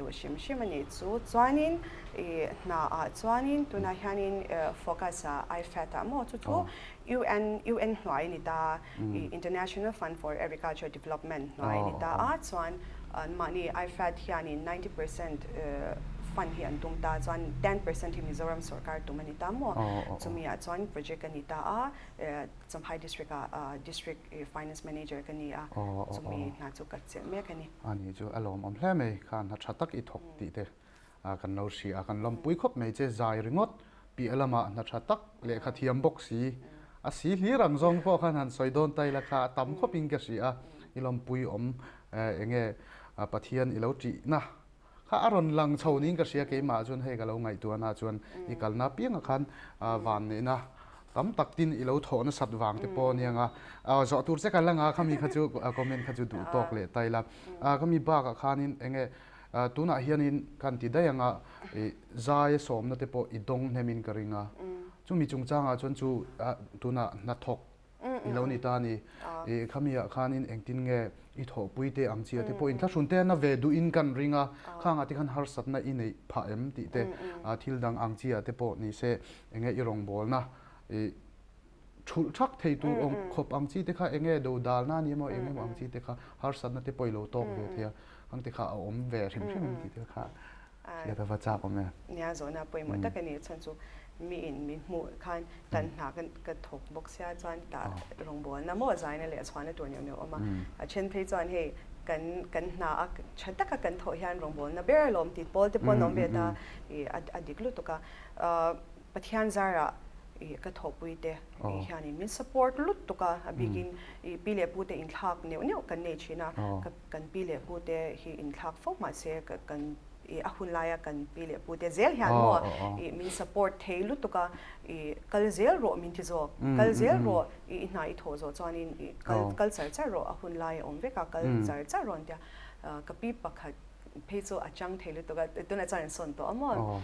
duh hrim hrim a ni chu chuanin i hna ah chuanin tunah hianin focus ah IFAD ah maw chu chu UN UN hnuai ni ta i International Fund for Agriculture Development hnuai ni ta a chuan Anmahni IFAD hianin 90% fund hi an tum ta chuan 10% hi Mizoram sorkar tum a ni ta maw? Chumi ah chuan project a ni ta a, Champhai District ah District Finance Manager ka ni a, chumi hna chu ka chelh mek a ni. A ni chu a lawmawm hle mai, kha hna tha tak i thawk tih te kan lo hria a, kan lawmpui khawp mai che, zai ringawt piah lamah hna tha tak lehkha thiam bawk si, a si hlir ang zawng pawh khan han sawi dawn ta ila kha a tam khawpin ka hria a, i lawmpui awm eng nge Pathian i lo ṭihna kha a rawn lang chho niin ka hria keimah chuan hei ka lo ngaihtuahna chuan i kalna apiangah khan vanneihna tam tak tin i lo thawh nasat vang te pawh aniang a, zawh tur che ka la nga khami kha chu comment kha chu duh tawk leh ta ila, khami bakah khanin eng nge tunah hianin kan ti daih anga i zai sawmna te pawh i dawng hnemin ka ring a, chumi chungchangah chuan chu tunah hnathawk I lo ni ta a ni. I khami ah khanin engtin nge i thawhpui te ang chi a te pawh inthlahrun te na ve duhin kan ring a, khangah te khan harsatna i neih phah em tih te thil dang ang chi ah te pawh ni se enge i rawngbawlna i thulh thak thei tur awm khawp ang chi te kha enge dodalna a ni emaw eng emaw ang chi te kha harsatna te pawh i lo tawk ve thei a, ang te kha a awm ve hrim hrim em tih te kha Hriat a va chak awm e. Nia zawhna pawimawh tak a ni. Chuan chu miin min hmuh khan tan hna ka thawk bawk sia chuan tah rawngbawlna maw zaina leh chhuahna tur neuh neuh a awm a. A then phei chuan hei kan kan hna a tha taka kan thawh hian rawngbawlna ber alawm tih pawl te pawh an awm ve ta i a dik lutuk a. Pathian zarah i ka thawhpui te hianin min support lutuk a, a bikin i pi leh pu te inthlak neuh neuh kan nei thin a. Kan pi leh pu te hi inthlak fo mahse kan i a hun laia kan pi leh pu te zel hian maw i min support thei lutuk a, i kal zel rawh min ti zawk, kal zel rawh i i hna i thawh zawh chuanin i kal kal char char rawh a hun lai a awm vek a kal char char rawh an tia, ka pi pakhat phei chu a chang thei lutuk a, tunah chuan an sawn tawh a maw.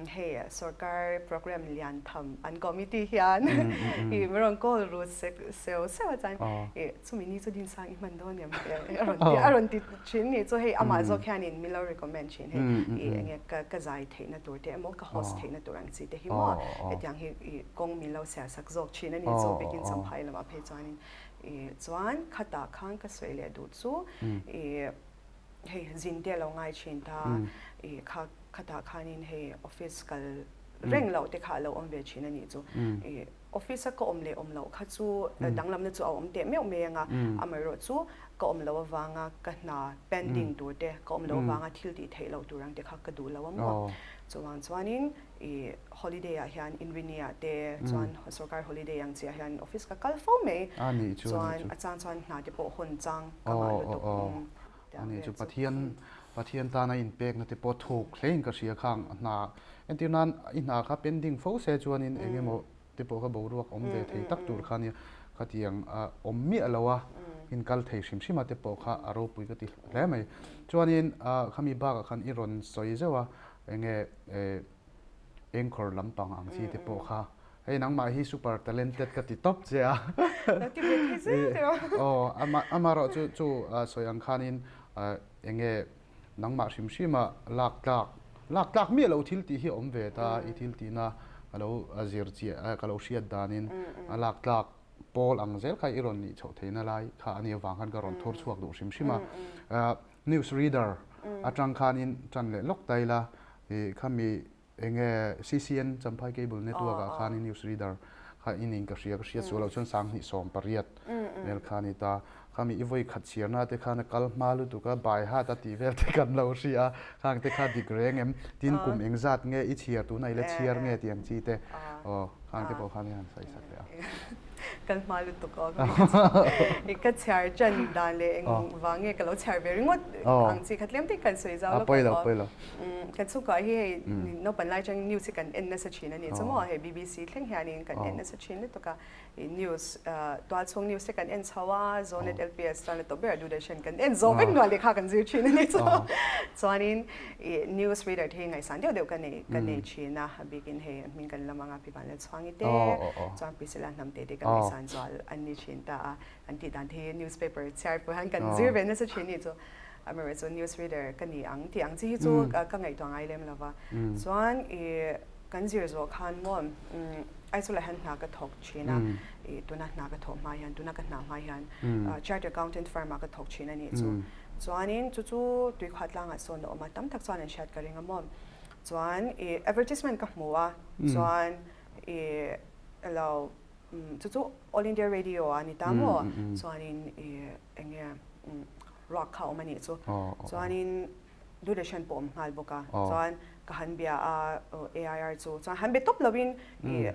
Hei sorkar program lian tham an committee hian i min rawn call ru sek seu seu a chuan i chumi ni chu Dinsang i hman dawn em a rawn ti a rawn ti thin ni chu hei amah zawk hianin min lo recommend thin hei i enge ka ka zai theihna tur te emaw ka host theihna tur ang chi te hi maw hetiang hi i kawng min lo sial sak zawk thin a ni chu bikin Champhai lamah phei chuanin i chuan khatah khan ka sawi leh duh chu i hei zin te a lo ngai thin ta i kha khatah khanin hei office kal reng loh te kha a lo awm ve thin a nih chu. I office a ka awm leh awm loh kha chu danglamna chu a awm teh meuh mai anga amaherawh chu ka awm loh avanga ka hna pending tur te ka awm loh avanga thil tih theih loh tur ang te kha ka duh lo a maw. Chuvang chuanin i holiday ah hian Inrini ah te chuan sorkar holiday ang chiah hian office ka kal fo mai chuan a chang chuan hna te pawh hawn chang ka ngah lutuk. Ani chu Pathian Pathian tana inpekna te pawh thuk hlein ka hria khang hna entir nan i hna kha pending fo se chuanin eng emaw te pawh kha boruak awm ve thei tak tur kha nia khatiang awm miah lo a. in kal thei hrim hrim a te pawh kha a ropui ka ti hle mai. Chuanin khami bakah khan i rawn sawi zeuh a, enge anchor lampang ang chi te pawh kha hei nangmah hi super talented ka ti tawp che a. Lo ti ve thei zel teh aw. Aw amaherawh chu chu sawi ang khanin enge nangmah hrim hrima lak tlak lak tlak miah lo thil tih hi a awm ve ta i thil tihna ka lo zir chiah ka lo hriat danin a lak tlak pawl ang zel kha i rawn nih chhoh theihna lai kha a nih avang khan ka rawn thur chhuak duh hrim hrim a. News reader atang khanin tan leh lawk ta ila ih khami enge CCN Champhai Cable Network ah khanin news reader kha i ning ka hria ka hriat sual loh chuan 2018 vel kha a ni ta. Khami i vawi khat chhiarna te khan a kal hma lutuk a, bai hat a tih vel te kan lo hria a, khang te kha dik reng em? Tin kum engzat nge i chhiar tuna i la chhiar nge tih ang chi te aw khang te pawh khan i han sawi sak leh a. Kal hma lutuk aw ka mi ka chhiar chan dan leh eng vang nge ka lo chhiar ve ringawt ang chi kha tlem te kan sawi zau lawk aw. Kan chhungkua hi hei naupang lai atang news hi kan en nasa thin a ni chu maw hei BBC thleng hianin kan en nasa thin lutuk a. News tualchhung news te kan en chho a, Zonet LPS chuan a tawp ber Doordarshan kan en zawh vek hnuah lehkha kan zir thin a ni chu. Chuanin ih news reader te hi ngaihsan deuh deuh ka nei ka nei thin a, a bikin hei a hming kan lam anga Pi Vanlalchhuangi te chuan Priscilla Hnamte te ka ngaihsan zual an ni thin ta a, an tih dan te hi newspaper chhiar pawh hian kan zir ve nasa thin ni chu. Amaherawhchu news reader ka ni ang tih ang chi hi chu ka ngaihtuah ngai lem lo va. Chuan ih kan zir zawh khan maw Aizawl ah hian hna ka thawk thin a, ih tuna hna ka thawh hma hian tuna ka hna hma hian chartered accountant firm ah ka thawk thin a nih chu. Chuanin chu chu tuikhuah tlangah sawn a awm a, tam tak chuan an hriat ka ring a maw. Chuan ih advertisement ka hmu a, chuan ih elo chu chu All India Radio ah a ni ta maw. Chuanin ih eng nge ruak kha a awm a nih chu. Chuanin Doordarshan pawh awm nghal bawk a, chuan ka han bia a AIR chu, chuan han be tawp lovin ih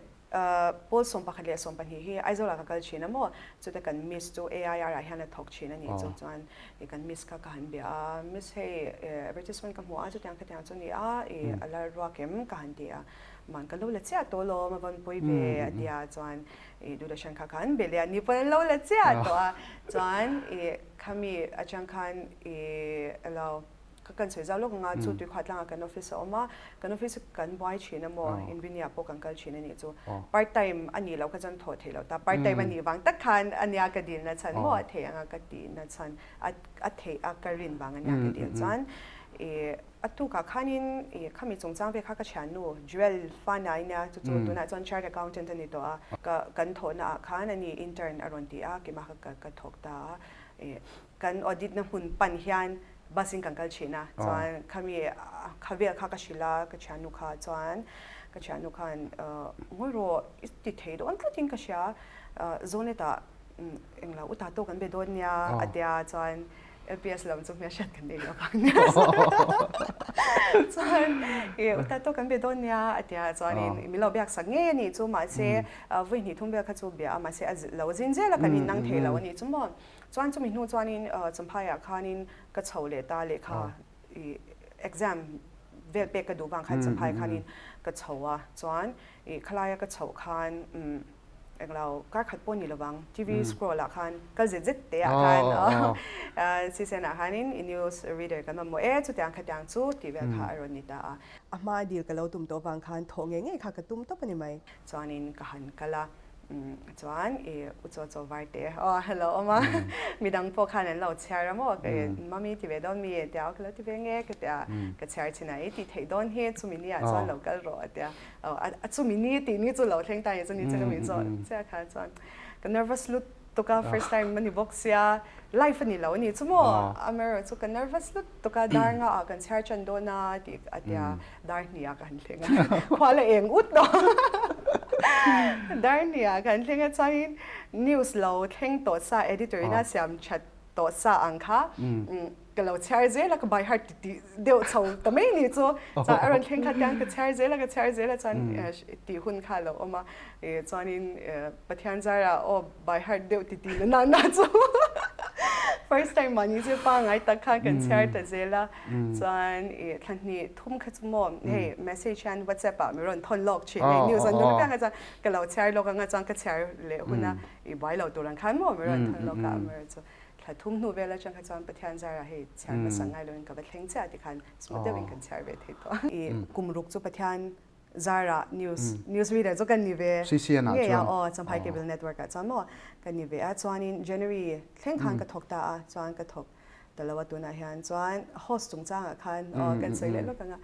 pawl 11 leh 12 hi Aizawl ah ka kal thin a maw, chuta kan miss chu AIR ah hian a thawk thin a nih chu, chuan ih kan miss kha ka han bia a, miss hei advertisement ka hmu a chutiang khatiang chu ni a, ih a la ruak em ka han ti a, man ka lo la chiah tawh alawm a vawn pawi ve a ti a, chuan ih Doordarshan kha ka han be leh a, ni pawn an lo la chiah tawh a, chuan ih Khami atang khan i elo ka kan sawi zau lawk anga chu tuikhuah tlangah kan office a awm a, kan office kan buai thin a maw inrinia pawh kan kal thin a nih chu. Part time a nih loh kha chuan thawh theih loh ta, part time a nih vang tak khan a nia ka dil na chhan maw a theih anga ka tih na chhan a a theih a ka rin vang a nia ka dil chuan i a tukah khanin i khami chungchang ve kha ka thiannu Jewel Fanai nia chu chu tunah chuan chartered accountant a ni tawh a, ka kan thawhna ah khan a ni intern a rawn ti a, keimah kha ka thawk ta a, ih kan audit na hmun pan hian bus in kan kal thin a, chuan khami kha vel kha ka hrilh a ka thiannu kha chuan ka thiannu khan ngawi rawh i ti thei dawn tlat in ka hria Zonet ah englo uta tawk kan be dawn nia a tia chuan LPS lam chu hmelhriat kan nei lo vang nia chuan ih uta tawk kan be dawn nia a tia chuanin min lo biak sak ngei a nih chu mahse vawi hnih thum vel kha chu bia a mahse a lo zin zel a kan innang thei lo a nih chu maw chuan chumi hnu chuanin Champhaiah khanin ka chho leh ta lehkha ih exam vel pek ka duh vang khan Champhai khanin ka chho a chuan ih khalaia ka chhoh khan umm Englo kar khat pawh ni lovang TV scroll ah khan kal zet zet te ah khan season ah khanin i news reader kan mamawh e chutiang khatiang chu tih vel kha a rawn ni ta a. A hma dil ka lo tum tawh vang khan thawh ngei ngei kha ka tum tawp a ni mai. Chuanin ka han kal a, chuan i u chaw chaw var te aw hello awm a, midang pawh khan an lo chhiar a maw ka mummy ti ve dawn mi tia ka lo ti ve nge ka tia ka chhiar chin a i tih theih dawn hi chumi ni ah chuan lo kal rawh a tia. A chumi ni tih ni chu lo thleng ta ni chu ni chu ka min zawh chiah kha chuan ka nervous lut tuk a first time a ni bawk sia live a ni lo a ni chu maw amaherawh chu ka nervous lut tuk a dar nga ah kan chhiar tan dawn a tih a tia dar hnih ah ka han thleng a khua la eng ut tawh dar hnih ah ka han thleng a chuanin news lo thleng tawh sa editor in a siam that tawh sa ang kha ka lo chhiar zel a ka by heart ti tih deuh chho ta mai ni chu chuan a rawn thleng kha tiang ka chhiar zel a ka chhiar zel a chuan tih hun kha a lo awm a chuanin Pathian zara aw by heart deuh ti tih na na na chu first time mahni chu pangngai tak khan kan chhiar ta zel a chuan thla hnih thum kha chu maw hei message hian whatsapp ah mi rawn thawn lawk thin hei news an dawn apiang kha chuan ka lo chhiar lawk anga chuan ka chhiar leh hun a i buai lo tur ang khan maw mi rawn thawn lawk a amaherawhchu. Thla thum hnu vel atang kha chuan Pathian zarah hei chhiar hmasa ngai loin ka va thleng chiah tikhan smooth deuhin kan chhiar ve thei tawh. I kum ruk chu Pathian zarah news news reader chu kan ni ve ngei a aw Champhai Cable Network ah chuan maw kan ni ve a chuanin January thleng khan ka thawk ta a chuan ka thawk ta lo a tunah hian chuan host chungchangah khan aw kan sawi leh lawk ang a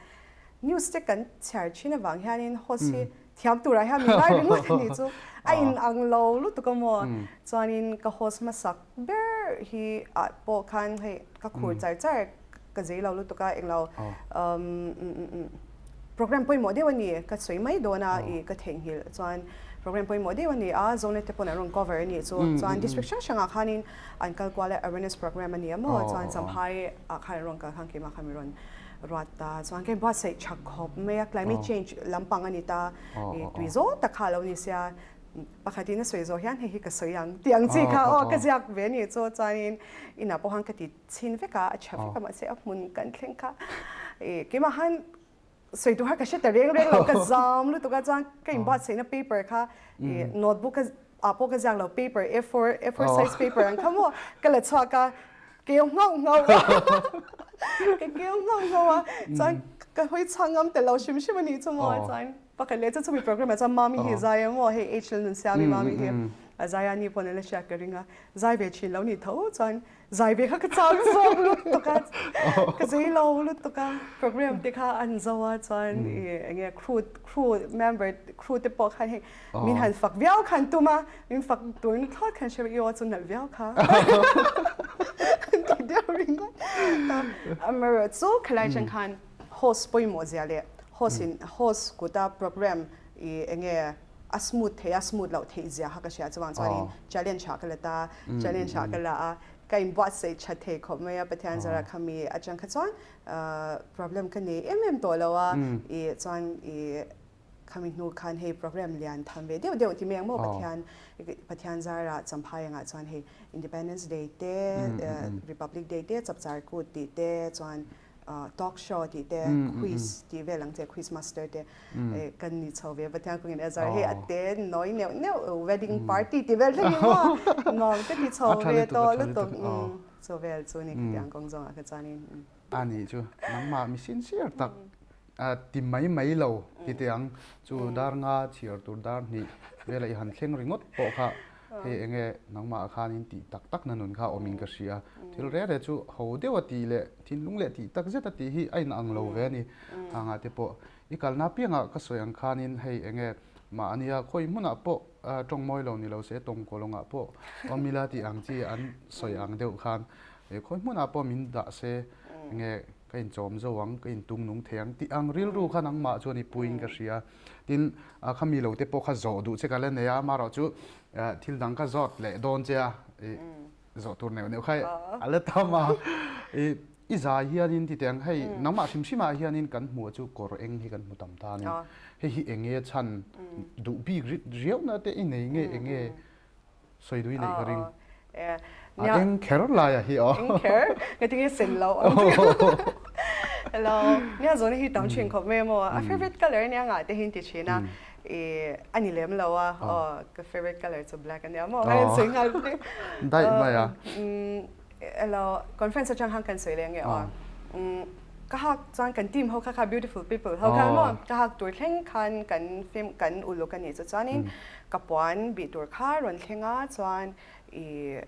news te kan chhiar thin avang hianin host hi thiam turah hian min ngai ringawt a nih chu a in ang lo lutuk a maw chuanin ka host hmasak ber hi ah pawh khan hei ka khur char char ka zei lo lutuk a englo program pawimawh deuh a ni ka sawi mai dawn a ih ka theihnghilh chuan program pawimawh deuh a ni a Zonet te pawn an rawn cover a nih chu chuan district hrang hrangah khanin an kal kual a awareness program a ni a maw chuan Champhai ah khan an rawn kal khan keimah khan min rawn ruat ta chuan ka inbuatsaih tha khawp mai a climate change lampang a ni ta ih tui zawng tak kha a lo ni sia pakhatin a sawi zawh hian hei hi ka sawi ang tih ang chi kha aw ka ziak ve a nih chu chuanin inah pawh khan ka ti chhin vek a a tha vek a mahse a hmun kan thleng kha ih keimah khan sawi tur kha ka hre ta reng reng lo ka zam lutuk a chuan ka inbuatsaihna paper kha ih notebook a ah pawh ka ziak lo paper A4 A4 size paper ang kha maw ka la chhuak a keu nghauh nghauh a ka keu nghauh nghauh a chuan ka hawi chhuak ngam tel lo hrim hrim a nih chu maw chuan pakhat leh chu chumi program ah chuan mami hi zai a maw hei H Lalnunsiami mami hi a zai a ni pawn a la hriat ka ring a zai ve thin lo nih tho chuan Zai ve kha ka chak zawk lutuk a, ka zei lo lutuk a, program te kha an zo a chuan i enge crew crew member crew te pawh khan hei min han fak viau khan tum a, min fak tur na thlawt khan hre i aw chu nalh viau kha an ti deuh ringawt. Amaherawh chu khalai atang khan host pawimawh zia leh host in host kuta program i enge a smooth thei a smooth loh theih zia kha ka hria chuang chuanin challenge ah ka la ta challenge ah ka la a ka inbuatsaih tha thei khawp mai a Pathian zara kha mi atang kha chuan problem ka nei em em tawh lo a i chuan i khami hnu khan hei program lian tham ve deuh deuh ti mai ang maw Pathian Pathian zara Champhai angah chuan hei Independence Day te Republic Day te Chapchar Kut tih te chuan talk show tih te quiz tih vel ang che quiz master te kan ni chho ve Pathian kawngin a zar hei a te nawi neuh neuh wedding party tih vel thleng in maw nuam ka ti chho ve tawh lutuk chu vel chu ni khatiang kawng zawngah kha chuanin. A nih chu nangmah mi sincere tak ti mai mai lo ti teh ang chu dar nga chhiar tur dar hnih vela i han thleng ringawt pawh kha Hei enge nangmah khanin tih tak tak na nun kha awmin ka hria. Thil reh reh chu ho deuh a tih leh thinlung leh tih tak zet a tih hi a inang lo ve a ni. Hangah te pawh i kalna piangah ka sawi ang khanin hei enge mahnia khawi hmunah pawh tawng mawi lo ni lo se tawngkawlawngah pawh awm ila tih ang chi an sawi ang deuh khan khawi hmunah pawh min dah se enge ka inchawm zo ang, ka intung nung thei ang tih ang rilru kha nangmah chuan i puiin ka hria. Tin, kha mi lo te pawh kha zawh duh che ka la nei a, amaherawh chu thil dang ka zawt leh dawn che a, i zawh tur neuh neuh kha a la tam a. I i zai hianin ti teh ang, hei nangmah hrim hrimah hianin kan hmuh chu kawr eng hi kan hmu tam ta a ni. Hei hi eng nge chhan duh bik riauhna te i nei nge eng nge sawi duh i neih ka ring. A eng kher laia hi aw. Eng kher? Ngati nge sen lo ang. Hello. Nia zawhna hi tam thin khawp mai maw? A favorite color nia ngah te hi ti thin a. I a ni lem lo a. Aw ka favorite color chu black a nia maw? Ka sawi nghal vek. Daih mai a. Hello. Conference atang khan kan sawi leh nge aw. Ka hak chuan kan team ho kha kha beautiful people ho kha maw? Ka hak tur thleng khan kan film kan uluk a nih chu chuanin Ka puan bih tur kha rawn thleng a chuan i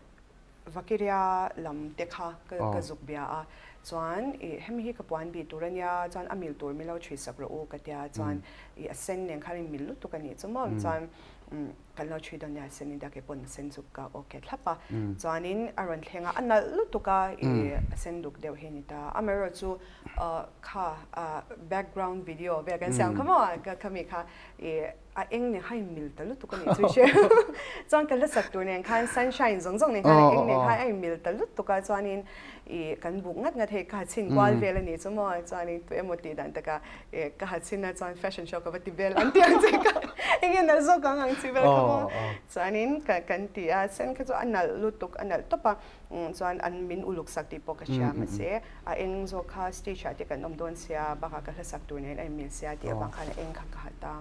Vakiria lam te kha ka zuk bia a chuan i hemi hi ka puan bih tur a nia chuan a mil tur min lo chhui sak rawh u ka tia chuan i a sen nen khan in mil lutuk a nih chu maw chuan kan lo chhui dawn nia a sen in tia keipawn a sen chu ka okay thlap a chuanin a rawn thleng a a nalh lutuk a i a sen duk deuh hi a ni ta amaherawhchu kha background video vel kan siam kha maw khami kha i A eng nen khan in mil ta lutuk a nih chu i hria. Chuan ka hlasak tur nen khan sunshine zawng zawng nen khan a eng nen khan a in mil ta lutuk a chuanin ih kan buk ngat ngat hei ka ha chhin kual vel a nih chu maw chuanin tu emaw tih dan taka ih ka ha chhin a chuan fashion show ka va ti vel ang tih ang che ka. Enge nalh zawk ang ang chi vel kha maw? Chuanin ka kan ti a, sen kha chu a nalh lutuk, a nalh tawp a, chuan an min uluk sak tih pawh ka hria mahse a eng zawk kha stage ah te kan awm dawn sia, bakah ka hla sak tur nen a inmil sia tih avang khan a eng kha ka hat a.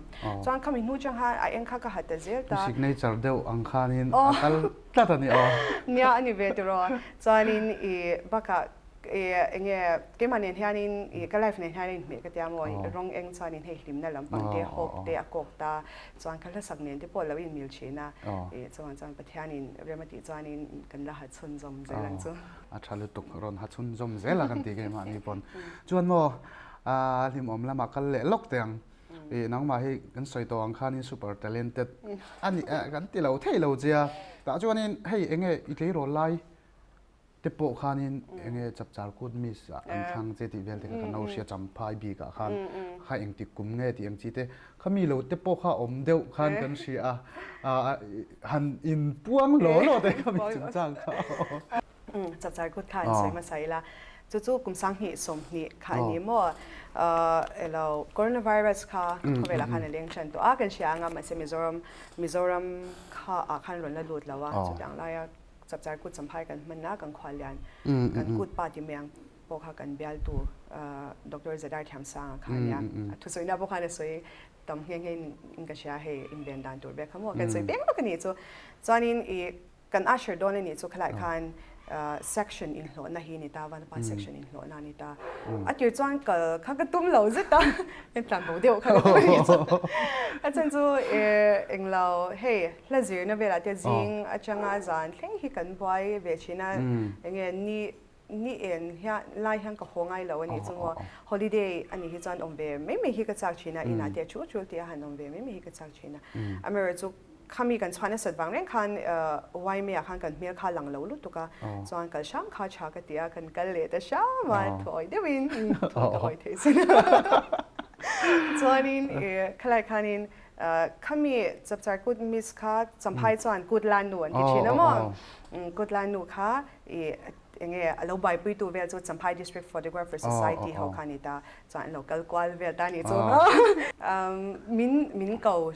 Chuan khami hnu chang khan a eng kha ka hat ta zel ta. Signature deuh ang khanin a kal tlat a ni aw. Nia a ni ve tiraw. Chuanin i bakah i enge keimah nen hianin i ka life nen hian a inhmeh ka tia maw rawng eng chuanin hei hlimna lampang te hope te a kawk ta chuan ka hlasak nen te pawh lo inmil thin a i chuan chuan Pathianin rem a tih chuanin kan la ha chhunzawm zel ang chu. A tha lutuk rawn ha chhunzawm zel a kan tih keimahni pawn. Chuan maw a hlimawm lamah kal leh lawk teh ang. I nangmah hi kan sawi tawh ang khanin super talented a ni kan ti lo thei lo che a. Tah chuanin hei enge i tleirawl lai te pawh khanin enge chapchar kut miss ah an thlang che tih vel te kha kan lo hria champhai bik ah khan kha engtik kum nge tih ang chi te kha mi lo te pawh kha awm deuh khan kan hria a han inpuang law law te kha mi chungchang kha. Chapchar kut kha an sawi hmasa ila chu chu kum 2020 kha a ni maw elo coronavirus kha khawvelah khan a leng ṭan tawh a kan hria anga mahse Mizoram Mizoram kha ah khan rawn la lut lo a chutiang laia Chapchar kut champhai kan hman a, kan khual lian kan kut pa ti mai ang pawh kha kan bialtu Doctor Zadar Thiamsanga kha a nia. A thusawi pawh khan a sawi tam nghe nghe in ka hria hei inven dan tur ber kha maw kan sawi peng vak a nih chu. Chuanin i kan usher dawn a nih chu khalai khan section inhlawhna hi a ni ta, Vanapa section inhlawhna a ni ta. A tir chuan kal kha ka tum lo zet a, en tlan bo deuh kha ka tum a nih chu. A chhan chu englo hei Hla zirna velah te zing atanga zan thleng hi kan buai ve thin a, enge ni ni en hian lai hian ka haw ngai lo a nih chu maw, holiday a nih hi chuan awm ve mai mai hi ka chak thin a, inah te a chul chul tih a han awm ve mai mai hi ka chak thin a. Amaherawhchu khami kan chhuah nasat vang reng khan YMA ah khan kan hmel kha lang lo lutuk a, chuan kal hram kha tha ka ti a, kan kal leh ta hram a, thuawi deuhin thuawi ka hawi thei sin a. Chuanin khalai khanin Khami chapchar kut miss kha Champhai chuan kut lan nu an ti thin a maw? Kut lan nu kha i enge a lo buaipuitu vel chu Champhai District Photographer Society ho kha a ni ta, chuan an lo kal kual vel ta a nih chu. Min min ko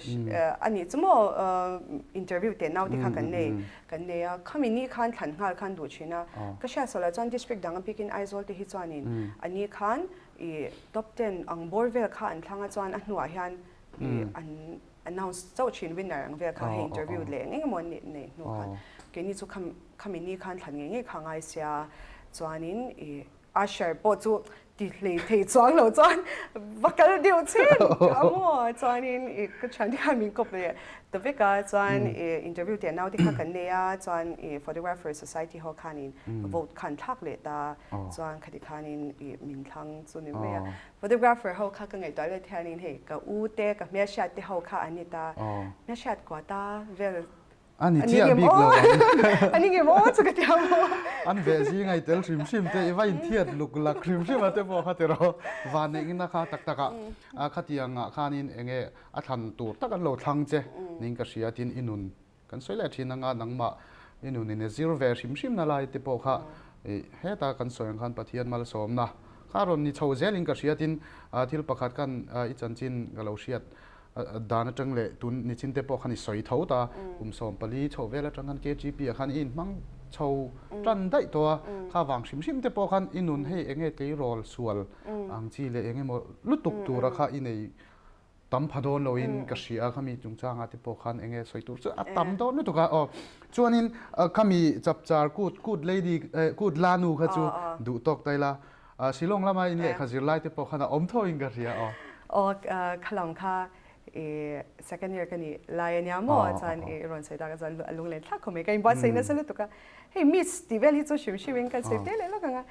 a nih chu maw interview teh naute kha kan nei kan nei a, khami ni khan thlan nghal khan duh thin a, ka hriat saw lah chuan district dang a bikin Aizawl te hi chuanin a ni khan i top ten ang bawr vel kha an thlang a chuan a hnuah hian an announce chauh thin winner ang vel kha hei interview leh eng emaw an neih hnu khan keini chu khami ni khan thlan ngei ngei kha ngai sia chuanin i usher pawh chu ti hlei thei chuang lo chuan va kal deuh chin a maw chuanin i ka thian te khan min kawp leh ta vek a chuan i interview teh naute kha kan nei a chuan i photographer society ho khanin vote khan thlak leh ta chuan khati khanin i min thlang chu ni mai a. Photographer ho kha ka ngaihtuah let hianin hei ka u te ka hmelhriat te ho kha an ni ta, hmelhriat kua ta vel A ni chiah bik lo ang. A ni nge maw chu ka ti ang maw. An veh zing ai tel hrim hrim te i va inthiat luk lak hrim hrim a te pawh kha tiraw van neih na kha tak tak ah khatiang ah khanin enge a thlan tur tak an lo thlang che ning ka hria tin i nun Kan sawi leh thin anga nangmah i nun in i zir ve hrim hrim na lai te pawh kha i heta kan sawi ang khan Pathian malsawmna kha rawn ni chho zelin ka hria tin thil pakhat khan i chanchin ka lo hriat dan atang leh tun nichin te pawh khan i sawi tho ta kum 14 chhoh vel atang khan KGP ah khan i inhmang chho tan daih tawh a kha vang hrim hrim te pawh khan i nun hei enge tleirawl sual ang chi leh eng emaw lutuk tura kha i nei tam pha dawn loin ka hria a, khami chungchangah te pawh khan enge sawi tur chu a tam dawn lutuk a, aw chuanin khami chapchar kut kut lady kut lanu kha chu duh tawk ta ila Shillong lama in lehkha zirlai te pawh khan a awm tho in ka hria aw. Aw khalam kha i second year ka nih lai ania maw chuan i rawn sawi tak a chuan a lunglen thlak khawp mai ka inbuatsaih nasa lutuk a, hei miss tih vel hi chu hrim hrim in kan sawi fe leh lawk ang a,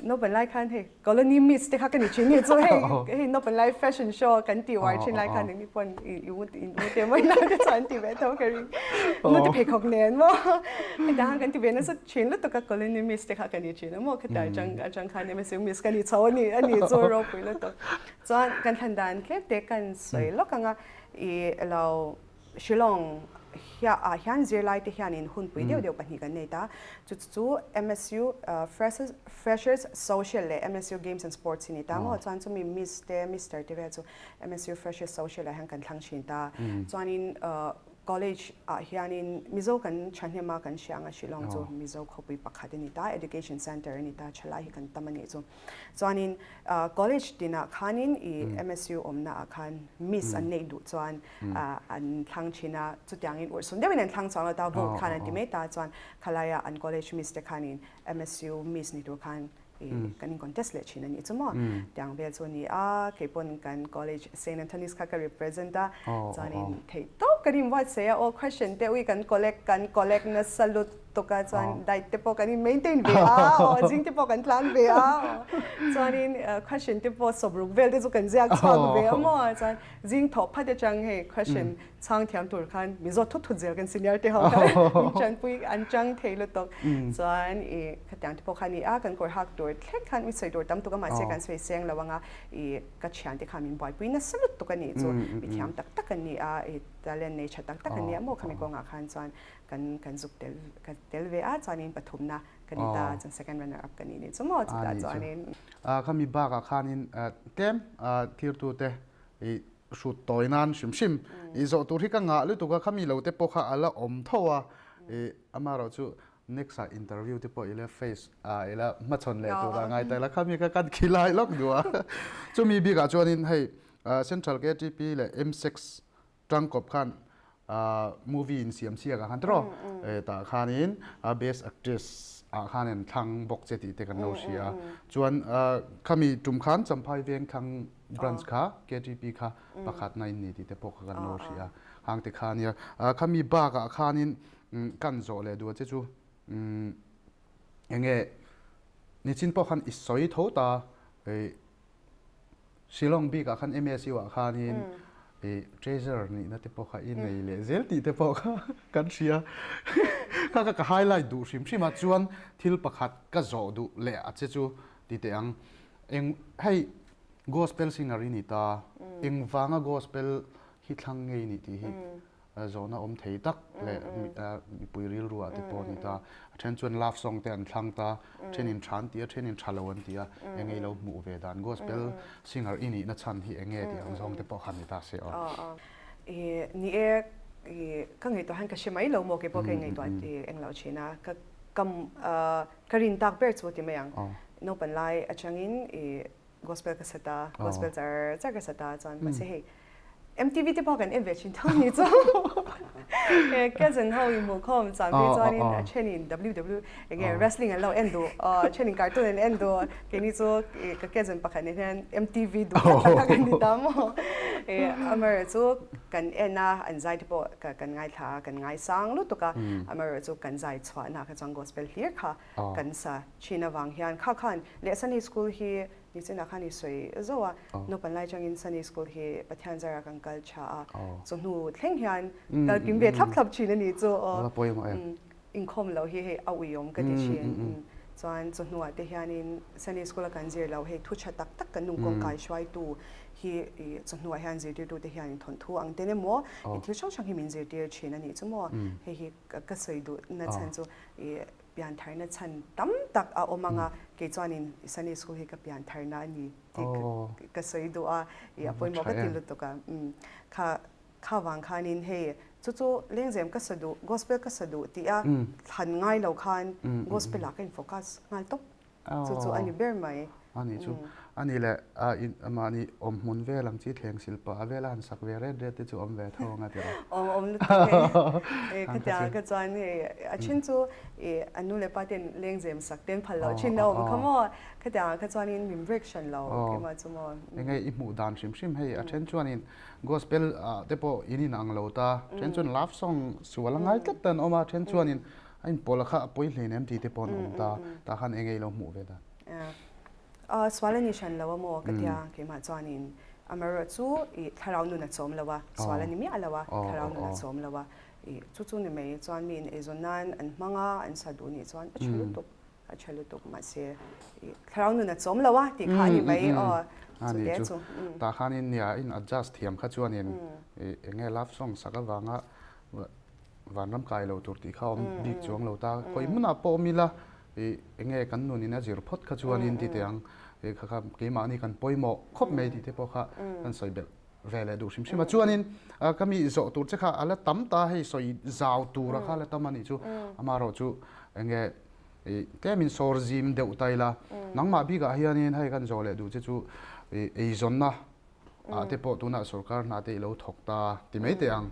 Naupan lai khan hei colony miss te kha ka ni thin ni chu hei hei naupan lai fashion show kan ti uar thin lai khan engni pawn i i u in u te mai nau te chuan an ti ve tho ka ring nu te pheikhawk nen maw heta khan kan ti ve nasa thin lutuk a colony miss te kha ka ni thin a maw khata atang atang khan MSU miss ka ni chho a ni a ni chu ropui lutuk chuan kan thlan dan tlem te kan sawi lawk ang a i lo. Shillong ah hian zirlai te hianin hunpui deuh deuh pahnih kan nei ta. Chu chu MSU Freshers Social leh MSU Games and Sports hi ni ta maw? Chuan chumi Miss te Mister te vel chu MSU Freshers Social ah hian kan thlang thin ta. Chuanin College ah hianin Mizo kan thahnem a kan hria anga Shillong chu Mizo khawpui pakhat a ni ta, Education Centre a ni ta, thalai hi kan tam a nih chu. Chuanin college tinah khanin i MSU awmna ah khan Miss an neih duh chuan an thlang thin a, chutiangin urhsun deuhin an thlang chuang lo ta, vote khan an ti mai ta, chuan khalaia an college Miss te khanin MSU Miss ni tur khan i kan in contest leh thin a nih chu maw. Tiang vel chu a ni a, kei pawn kan college Saint Anthony's kha ka represent a, chuanin theih tawp kan inbuatsaih a, aw question te ui kan collect kan collect nasa lut tuk a, chuan diet te pawh kan in maintain ve a, aw zing te pawh kan tlan ve a, chuanin question te pawh sawmruk vel te chu kan ziak chhuak ve a maw, chuan zing thawh phat atang hei question Chhang thiam tur khan Mizo thut thut zel kan senior te ho khan min chanpui an chang thei lutuk. Chuan i khatiang te pawh khan i a kan kawr hak tur thleng khan mi sawi tur tam tuk a mahse kan sawi seng lo anga i ka thian te khan min buaipui nasa lutuk a nih chu mi thiam tak tak an ni a i talent nei tha tak tak an ni a maw khami kawngah khan chuan kan kan zuk tel ka tel ve a chuanin pathumna ka ni ta chuan second runner up ka ni nih chu maw chutah chuanin. Khami bakah khanin tlem thirtute i hrut tawi nan hrim hrim i zawh tur hi ka ngah lutuk a khami lo te pawh kha a la awm tho a i amaherawh chu next ah interview te pawh ila face ah ila hmachhawn leh tur a ngai ta ila khami kha kan khilai lawk duh a chumi bikah chuanin hei Central KTP leh M6 tangkawp khan movie in siam siak ah khan tiraw tah khanin best actress ah khan an thlang bawk che tih te kan lo hria a chuan khami tum khan Champhai veng thlang branch kha KTP kha pakhat na in ni tih te pawh kha kan lo hria a hang te kha nia khami bak ah khanin kan zawh leh duh che chu enge nichin pawh khan i sawi tho ta Shillong bik ah khan MSU ah khanin i treasurer nihna te pawh kha i nei leh zel tih te pawh kha kan hria. Kha kha ka highlight duh hrim hrim a, chuan thil pakhat ka zawh duh leh a che chu ti teh ang. Eng hei gospel singer i ni ta, engvanga gospel hi thlang ngei ni tih hi Zawhna awm thei tak leh mipui rilru ah te pawh a ni ta. A then chuan love song te an thlang ta, a then in tha an ti a, a then in tha lo an ti a, eng nge i lo hmuh ve dan? Gospel singer i nihna chhan hi eng nge tih ang zawng te pawh kha ni ta se aw. Ni e, ka ngaihtuah hian ka hre mai lo maw, kei pawh ka ingaihtuah eng lo thin a, ka ka rin tak ber chu ti mai ang. Naupan lai atangin i gospel ka sa ta, gospel char char ka sa ta chuan mahse hei MTV te pawh kan en ve thin tho ni chu. Cousin ho in hmuh khawm chuan phei chuanin a thenin WW enge wrestling an lo en duh, a thenin cartoon an en duh. Keini chu ka cousin pakhat nen hian MTV duh tak tak kha kan ni ta maw. Amaherawhchu chu kan en a, an zai te pawh kan ngaithla a, kan ngaisang lutuk a. Amaherawhchu chu kan zai chhuahna kha chuan gospel hlir kha kan sa thin avang hian kha khan leh Sunday school hi Nichinah khan i sawi zauh a, naupan lai changin Sunday school hi Pathian zarah kan kal tha a, chawhnu thleng hian kal kim ve thlap thlap thin a ni chu aw. Inkhawm loh hi hei a uiawm ka ti thin. Chuan chawhnuah te hianin Sunday school a kan zir loh hei thu tha tak tak kan nungkawng kai hruaitu hi chawhnuah hian zirtirtute hian thawnthu ang ten emaw i thil hrang hrang hi min zirtir thin a nih chu maw. Hei hi ka sawi duhna chhan chu i Piantharna chhan tam tak a awm ang a, kei chuanin Sunday School hi ka piantharna a ni tih ka sawi duh a, i a pawimawh ka ti lutuk a. Kha kha vang khanin hei chu chu lengzem ka sa duh, gospel ka sa duh tih a thlan ngai lo khan gospel ah ka in focus nghal tawp. Chu chu a ni ber mai. A nih chu. A nih leh mahni awmhmun vel ang chi thleng silpa a vela han sak ve ret ret te chu awm ve tho ang a ti rawh. Awm awm lutuk hei. Khatiang kha chuan hei a then chu a nu leh pa ten lengzem sak ten phal loh thin a awm kha maw. Khatiang kha chuanin min break hran lo keimah chu maw. Enge i hmuh dan hrim hrim hei a then chuanin gospel ah te pawh in in ang lo ta, then chuan love song sual a ngai tlat te an awm a, then chuanin a inpawlh kha a pawi hlein em tih te pawh an awm ta, tah khan enge i lo hmuh ve dan? Sual a ni hran lo a maw ka tia keimah chuanin amaherawh chu i thlarau nun a chawm lo a, sual a ni miah lo a, thlarau nun a chawm lo a, i chu chu ni mai chuan mi in eizawn nan an hmang a, an sa duh nih chuan a tha lutuk, a tha lutuk mahse i thlarau nun a chawm lo a tih kha a ni mai aw. A nih chu. Tah khanin nia in adjust thiam kha chuanin eng nge love song sak avanga vanram kai lo tur tih kha awm bik chuang lo ta. Khawi hmunah pawh awm ila eng nge kan nunin a zir phawt kha chuanin ti teh ang. Kha kha keimahni kan pawimawh khawp mai tih te pawh kha kan sawi belh ve leh duh hrim hrim a. Chuanin ka mi zawh tur che kha a la tam ta hei sawi zau tura kha a la tam a nih chu. Amaherawhchu eng nge I tlemin sawr zim deuh ta ila, nangmah bikah hianin hei kan zawh leh duh che chu i eizawnna ah te pawh tunah sorkar hna te i lo thawk ta ti mai teh ang.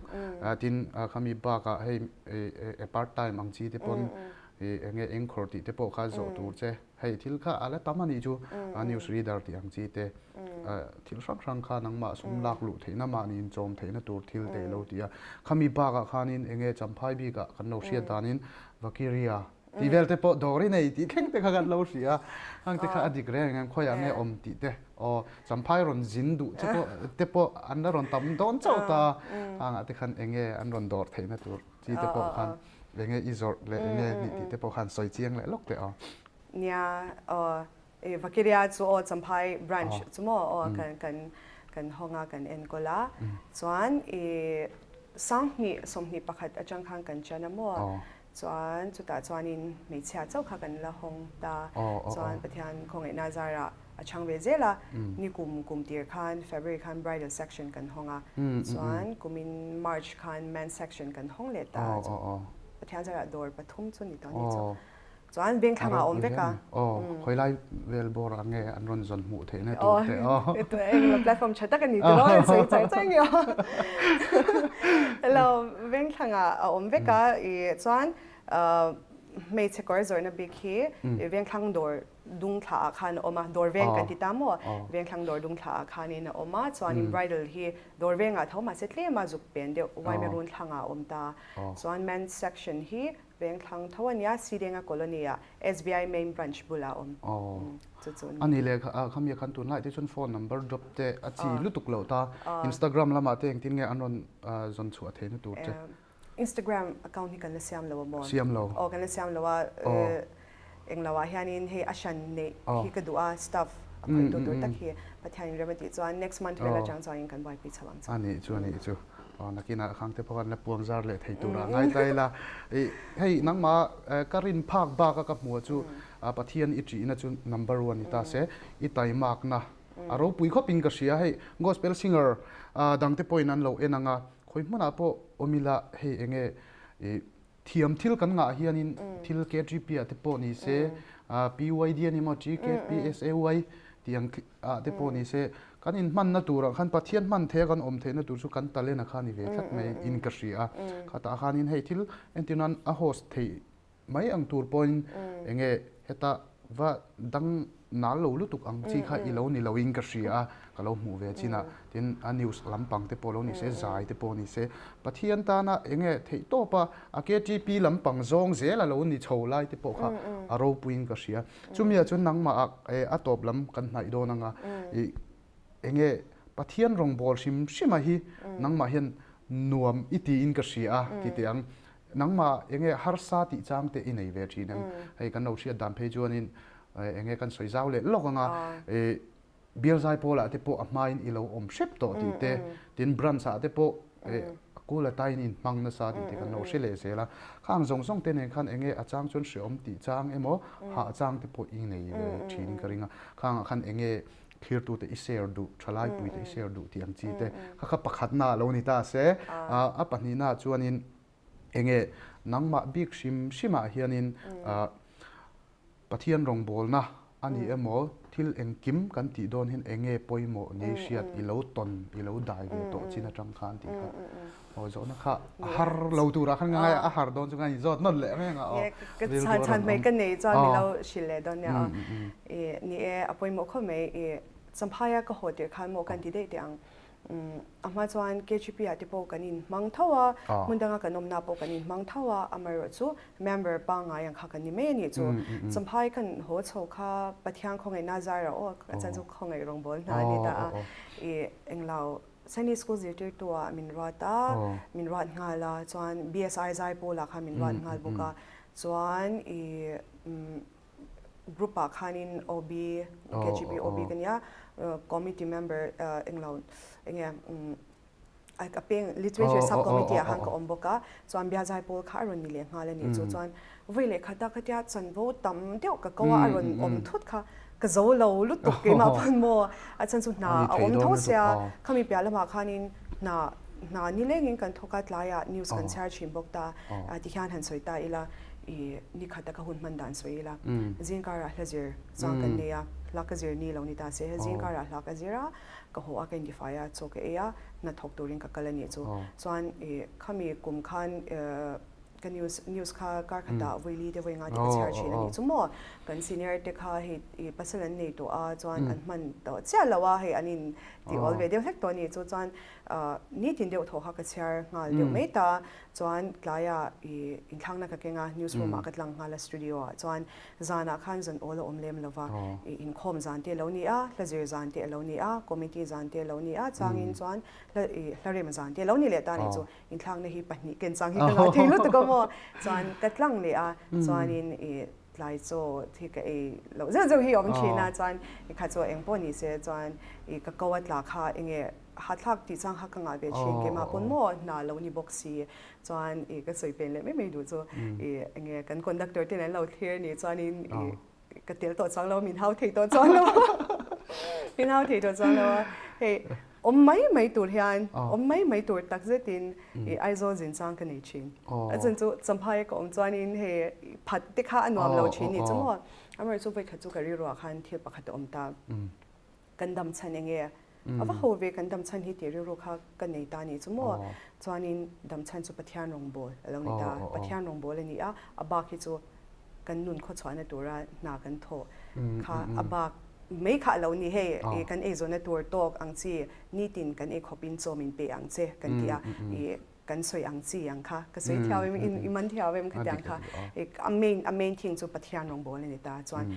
Tin, khami bakah hei i part time ang chi te pawn i eng nge engkhawr tih te pawh kha zawh tur che. Hei thil kha a la tam a nih chu news reader tih ang chi te thil hrang hrang kha nangmah sum lak luh theihna mahni inchawm theihna tur thil te i lo ti a. Khami bakah khanin eng nge Champhai bikah kan lo hriat danin Vakiria Tih vel te pawh dawr i nei tih thleng te kha kan lo hria a, hang te kha a dik reng em khawiah nge awm tih te aw Champhai rawn zin duh che pawh te pawh an la rawn tam dawn chauh ta, hangah te khan eng nge an rawn dawr theihna tur chi te pawh khan eng nge i zawrh leh eng nge nih tih te pawh khan sawi chiang leh lawk teh aw. Nia aw i Vakiria chu aw Champhai branch chu maw aw kan kan kan hawng a kan enkawl a chuan i 2021 atang khan kan chan a maw Chuan chutah chuanin hmeichhia chauh kha kan la hawng ta. Chuan Pathian khawngaihna zarah a chhang ve zel a, ni kum kum tir khan February khan bridal section kan hawng a, chuan kumin March khan men's section kan hawng leh ta. Pathian zarah dawr pathum chu ni tawh a ni chu. Chuan vengthlangah a awm vek a. Aw, khawilai vel bawrah nge an rawn zawn hmuh theihna tur te aw. Englo platform tha tak a ni tiraw an sawi char char nge aw. Hello, vengthlangah a awm vek a, i chuan hmeichhe kawr zawrhna bik hi vengthlang dawr dung thla ah khan a awm a, dawr veng kan ti ta maw, vengthlang dawr dung thla ah khanin a awm a, chuanin bridal hi dawr vengah tho mahse tlema zuk pen deuh Waimerun thlangah a awm ta. Chuan men's section hi Vengthlang tho a nia, Sidenga Colony ah SBI main branch bulah a awm. Aw. Chu chu a ni. A ni leh khami khan tunlai te chuan phone number drop te a chi lutuk loh ta. Instagram lamah te engtin nge an rawn zawn chhuah theihna tur che? Instagram account hi kan la siam lo a maw? Siam lo. Aw kan la siam lo a. Englo ah hianin hei a hran neih hi ka duh a, staff a khawih tu tur tak hi Pathianin rem a tih chuan next month vel atang chuanin kan buaipui chho ang chu. A nih chu a nih chu. Aw nakinah khang te pawh khan la puang zar leh thei turah ngai ta ila. Ih hei nangmah ka rin phak bak a ka hmuh chu Pathian i ṭihna chu number one ni ta se i taimakna a ropui khawpin ka hria. Hei gospel singer dangte pawhin an lo en ang a, khawi hmunah pawh awm ila hei enge ih Thiam thil kan ngah hianin thil KTP ah te pawh ni se, PYD a ni maw, TKPSAY tih ang ah te pawh ni se, kan inhmanna turah khan Pathian hman theia kan awm theihna tur chu kan talent a kha ni ve tlat mai in ka hria a. Khatah khanin hei thil entir nan a host theih mai ang tur pawhin enge heta va dang nal lo lutuk ang chi kha i lo ni lo in ka hria a, ka lo hmuh ve chin a, tin a news lampang te pawh lo ni se, zai te pawh ni se, Pathian tana eng nge theih tawp a, a KTP lampang zawng zel a lo ni chho lai te pawh kha a ropuiin ka hria. Chumi ah chuan nangmah ah a tawp lam kan hnaih dawn anga i eng nge Pathian rawngbâwl hrim hrima hi nangmah hian nuam i tiin ka hria a ti teh ang. Nangmah eng nge harsa tih chang te i nei ve thin em? Hei kan lo hriat dan phei chuanin eng nge kan sawi zau leh lawk anga i bial zai pawlah te pawh a hmain i lo awm hrep tawh tih te, tin branch ah te pawh a kul a tain in hmang nasa tih te kan lo hre leh zel a. Khang zawng zawng te nen khan eng nge a chang chuan hreawm tih chang emaw hah chang te pawh i nei ve thin ka ring a. Khangah khan eng nge Thirtute i share duh, thalaipuite i share duh tih ang chi te kha kha pakhatna a lo ni ta se. A pahnihna chuanin enge nangmah bik hrim hrimah hianin Pathian rawngbawlna a ni emaw thil engkim kan tih dawn hian enge pawimawh ni hriat i lo tawn, i lo dai ve tawh chin atang khan tih kha aw zawhna kha a har lo turah khan ka ngai a, a har dawn chu ka inzawt nawn leh reng a aw. Ka chhan chhan mai ka nei chuan min lo hrilh leh dawn nia aw. I ni e, a pawimawh khawp mai. I Champhaia ka haw tirh khan maw kan ti daih teh ang. A hma chuan KGP ah te pawh kan inhmang tho a, hmun danga kan awmna pawh kan inhmang tho a, amaherawh chu member pangngai ang kha kan ni mai a nih chu. Champhai kan haw chho kha Pathian khawngaihna zarah aw a chan chu khawngaih rawngbâwl hna a ni ta a. I englo Sunday school zirtirtu ah min ruat a, min ruat nghal a, chuan BSI zai pawlah khan min ruat nghal bawk a, chuan i. Group ah khanin OB, KGB OB ka nia, committee member englo enge a peng literature sub committee ah khan ka awm bawk a, chuan biazai pawl kha a rawn ni leh nghal a nih chu. Chuan vawi leh khata khatia chanvo tam deuh ka ko a, a rawn awm thut kha ka zo lo lutuk keimah pawn maw a chhan chu hna a awm tho sia, khami piah lamah khanin hna hna nilengin kan thawk a, tlaiah news kan chhiar thin bawk ta, tikhian han sawi ta ila. I ni khat a ka hun hman dan sawi ila, zing karah hla zir chang kan nei a, hla ka zir ni lo ni ta se, zing karah hla ka zir a, ka haw a ka intifai a, chaw ka ei a, hna thawk turin ka kal a nih chu. Chuan i khami kum khan ka news news kha kar khatah vawi li te vawi nga te ka chhiar thin a nih chu maw. Kan senior te kha hei i pasal an nei tawh a, chuan an hman tawh chiah lo a, hei an in ti awl ve deuh hlek tawh a nih chu. Chuan nitin deuh thaw kha ka chhiar nghal deuh mai ta. Chuan tlaiah i inthlakna ka keng a, news room ah ka tlang nghal a studio ah. Chuan zanah khan zan awl a awm lem lo va, i inkhawm zan te a lo ni a, hla zir zan te a lo ni a, committee zan te a lo ni a, changin chuan hla i hla rem zan te a lo ni leh ta a nih chu. Inthlakna hi pahnih ken chang hi ka ngah thei lutuk a maw. Chuan ka tlang leh a, chuanin i tlai chaw hi ka ei loh zeuh zeuh hi a awm thin a, chuan i kha chaw eng pawh ni se chuan i ka ko a tla kha enge Hathlak tih chang kha ka ngah ve thin keimah pawn maw hna lo ni bawk si chuan i ka sawi pen leh mai mai duh chu i enge kan conductor ten an lo thlir ni chuanin i ka tel tawh chuang lo min hau thei tawh chuang lo min hau thei tawh chuang lo a hei awm mai mai tur hian awm mai mai tur tak zetin i Aizawl zin chang ka nei thin a chhan chu Champhai ka awm chuanin hei phat te kha a nuam lo thin ni chu maw amaherawhchu vawikhat chu ka rilruah khan thil pakhat a awm ta. Kan dam chhan enge? A va ho ve kan dam chhan hi tih rilru kha ka nei ta nih chu maw? Chuanin dam chhan chu Pathian rawngbâwl a lo ni ta. Pathian rawngbâwl a ni a, a bâk hi chu kan nun khawchhuahna tura hna kan thawh kha a bâk mai kha a lo ni. Hei kan eizawnna tur tâwk ang chi nitin kan ei khawpin chaw min pe ang che kan ti a, i kan sawi ang chi ang kha ka sawi thiau em, i man thiau em khatiang kha. A main a main thing chu Pathian rawngbâwl a ni ta. Chuan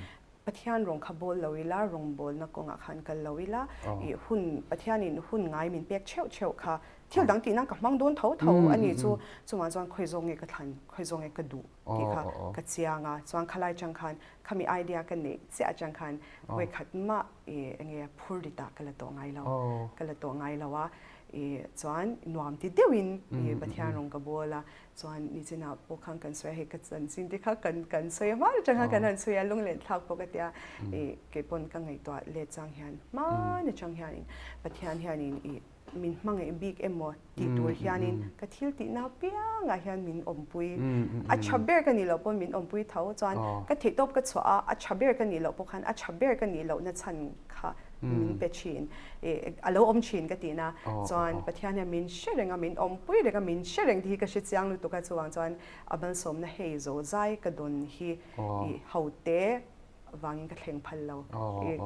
Pathian rawng kha bawl lo ila, rawngbawlna kawngah khan kal lo ila, i hun, Pathianin hun ngai min pek theuh theuh kha thil dang tih nan ka hmang dawn tho tho a ni chu. Chungah chuan khawi zawng nge ka thlan, khawi zawng nge ka duh tih kha ka chiang a. Chuan khalai chang khan khami idea ka neih chiah atang khan vawikhat mah i enge phur rit ah ka la tawh ngai lo, ka la tawh ngai lo a. I chuan nuam ti deuhin i Pathian rawng ka bawl a. Chuan nichinah pawh khan kan sawi a, hei ka chanchin te kha kan kan sawi a, hma atang khan kan han sawi a, lunglen thlak pawh ka tia, ih keipawn ka ngaihtuah let chang hian hman atang hianin Pathian hianin ih min hmangaih bik emaw tih tur hianin ka thil tihna apiangah hian min awmpui, a tha ber ka nih loh pawn min awmpui tho, chuan ka theihtawp ka chhuah a, a tha ber ka nih loh pawh khan a tha ber ka nih lohna chhan kha min pe thin, a lo awm thin ka tihna chuan Pathian hian min hre reng a, min awmpui reng a, min hre reng tih hi ka hre chiang lutuk a, chuvang chuan a malsawmna hei zo zai ka dawn hi i hote vangin ka thleng phal lo,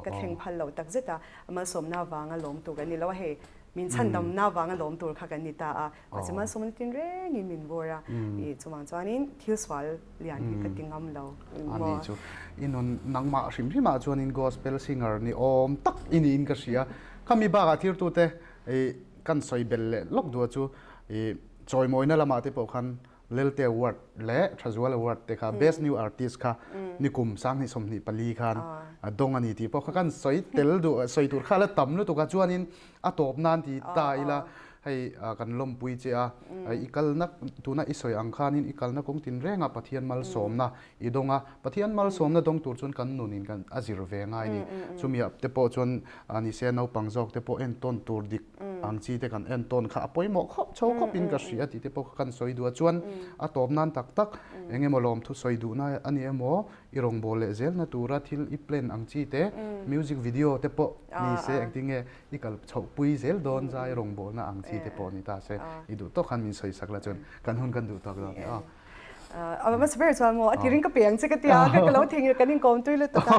ka thleng phal lo tak zet a, a malsawmna vanga lawm tur kan ni lo a, hei min chhandamna vanga lawm tur kha kan ni ta a, mahse malsawmna tin rengin min vawr a, i chuvang chuanin thil sual lian hi ka ti ngam lo maw. Ani chu i nun nangmah hrim hrimah chuanin gospel singer ni awm tak i niin ka hria. Khami bakah thirtute i kan sawi bel leh lawk duh a chu i chawimawina lamah te pawh khan Lelte Award leh Thazual Award te kha Best New Artist kha nikum 2024 khan a dawng a ni tih pawh kha kan sawi tel duh sawi tur kha la tam lutuk a chuanin a tawp nan ti ta ila Hei kan lawmpui che a, i kalna tuna i sawi ang khanin i kalna kawng tin renga Pathian malsawmna i dawng a, Pathian malsawmna dawng tur chuan kan nunin kan a zir ve ngai ni. Chumi ah te pawh chuan nise naupang zawk te pawh entawn tur dik ang chi te kan entawn kha a pawimawh khawp chho khawpin ka hria tih te pawh kha kan sawi duh a, chuan a tawp nan tak tak eng emaw lawmthu sawi duhna a ni emaw I rawngbâwl leh zelna tura thil i plan ang chi te, music video te pawh ni se, engtin nge i kal chhohpui zel dawn zai rawngbâwlna ang chi te pawh ni ta se, i duh tawk khan min sawi sak la chuan kan hun kan duh tawk dawn a. A hmasa ber chuan maw a tiring ka pe ang che ka tia, ka lo thei kan inkawm tui lutuk a.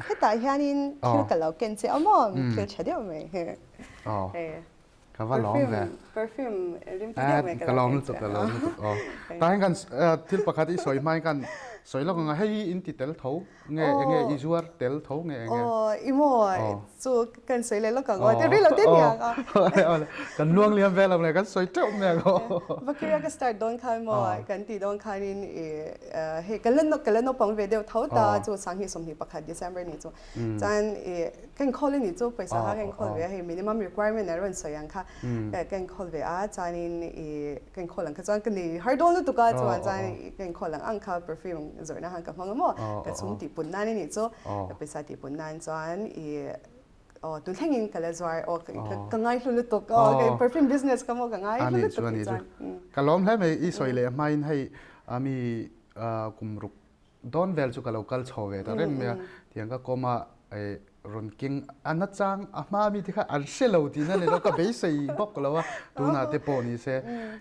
Hetah hianin thil ka lo ken che a maw, thil tha deuh mai. Ka va lawm ve. Perfume rim ti deuh mai ka lawm lutuk ka lawm lutuk aw. Tah hian kan thil pakhat i sawi hma hian kan. Sawi lawk anga hei in ti tel tho nge enge i zuar tel tho nge enge? Aw i maw chu kan sawi leh lawk ang aw ti rih lo te niang a. Kan luang liam vel ang le kan sawi teuh mai ang aw. Vakiria ka start dawn khan maw kan tih dawn khanin i hei ka la ka la naupang ve deuh tho ta chu sanghnih 21 December ni chu chuan i ka inkhawl a nih chu pawisa kha ka inkhawl ve a hei minimum requirement a rawn sawi ang kha ka inkhawl ve a chuanin i ka inkhawl ang kha chuan ka nei har dawn lutuk a chuan chuan ka inkhawl ang ang kha perfume zawrhna khan ka hmang a maw ka chhung tih pun nan a nih chu ka pawisa tih pun nan chuan i aw tun thlengin ka la zuar aw ka ngaihlu lutuk aw perfume business ka maw ka ngaihlu lutuk hi chuan ka lawm hle mai i sawi leh hmain hei ami kum ruk dawn vel chu ka lo kal chho ve ta reng mai a, tiang ka kawm a rawn keng a nachang a hma mi te kha an hre lo tihna ni lo ka beisei bawk lo a, tunah te pawh ni se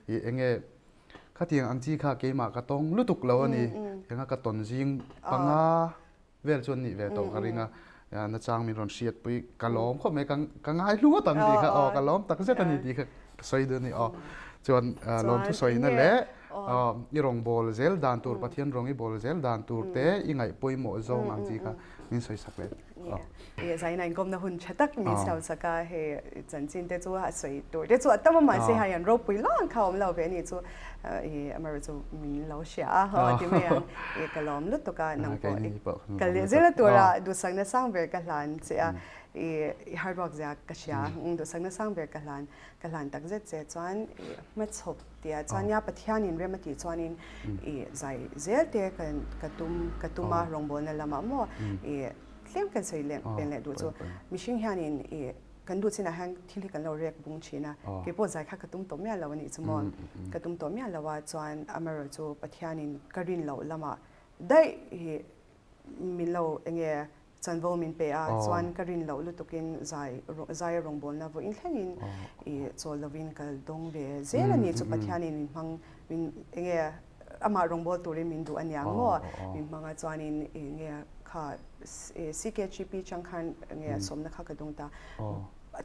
i enge khatiang ang chi kha keimah ka tawng lutuk lo a ni, tiang a ka tawn zing panga vel chu an nih ve tawh ka ring a, nachang min rawn hriatpui ka lawm khawp mai ka ngai hlu ngawt ang tih kha aw ka lawm tak zet a ni tih kha ka sawi duh a ni aw, chuan lawmthu sawina leh I rawn bawl zel dan tur, Pathian rawng i bawl zel dan tur te i ngaih pawimawh zawng ang chi kha min sawi sak leh. I zaina inkawmna hun tha tak min siam sak a, hei chanchin te chu a sawi tur te chu a tam a, mahse hei an ropui lang kha a awm lo ve a ni chu i amaherawhchu chu min lo hria a, haw ti mai ang. I ka lawm lutuk a, nang pawh i kal leh zel a tura duhsakna sang ber ka hlan che a, i hard work zia ka hria, duhsakna sang ber ka hlan ka hlan tak zet che chuan i hmachhawp tia chuan nia Pathianin rem a tih chuanin i zai zel te ka tum ka tum a rawngbawlna lamah maw i tlem kan sawi leh pen leh duh chu mihring hianin i kan duh chinah hian thil hi kan lo rek bung thin a keipawh zai kha ka tum tawh miah lo a nih chu maw ka tum tawh miah lo a chuan amaherawhchu Pathianin ka rin loh lamah daih hi min lo enge Chanvo min pe a, chuan ka rin loh lutukin zai zaia rawngbawlna vawiin thlengin i chawl lovin ka dawng ve zel a ni. Chu Pathianin min hmang min enge amah rawngbâwl turin min duh a niang maw? Min hmang a, chuanin enge kha CKGP chang khan enge sawmna kha ka dawng ta.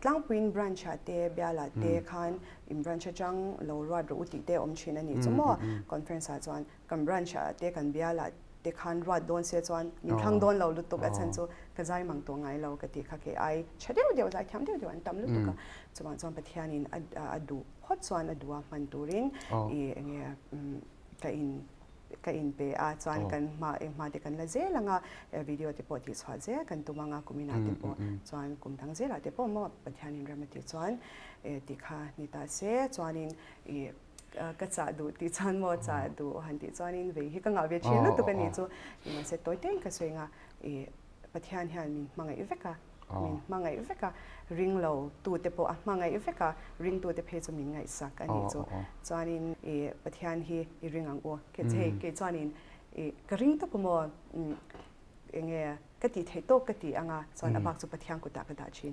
Tlangpuiin branch ah te, bialah te khan in branch atang lo ruat rawh u tih te awm thin a nih chu maw? Conference ah chuan Kan branch ah te kan bial ah te khan ruat dawn se chuan min thlang dawn lo lutuk a chhan chu ka zai mang tawh ngai lo ka tih kha kei ai tha deuh deuh zai thiam deuh deuh an tam lutuk a chuvang chuan Pathianin a duh phawt chuan a duh a hman turin i enge ka in ka in pe a chuan kan hma eng hma te kan la zel ang a video te pawh tih chhuah zel kan tum ang a kum inah te pawh chuan kum dang zelah te pawh maw Pathianin rem a tih chuan tih kha ni ta se chuanin i Ka chah duh tih chuan maw chah duh han tih chuanin vei hi ka ngah ve thin lutuk a nih chu. Mahse tawi tein ka sawi anga i Pathian hian min hmangaih vek a, min hmangaih vek a, ring lo tute pawh a hmangaih vek a, ringtute phei chu min ngaihsak a nih chu. Chuanin i Pathian hi i ring ang u. Hei kei chuanin i ka ring tawp maw Enge ka tih theih tawk ka ti anga chuan a bak chu Pathian kutah ka dah thin.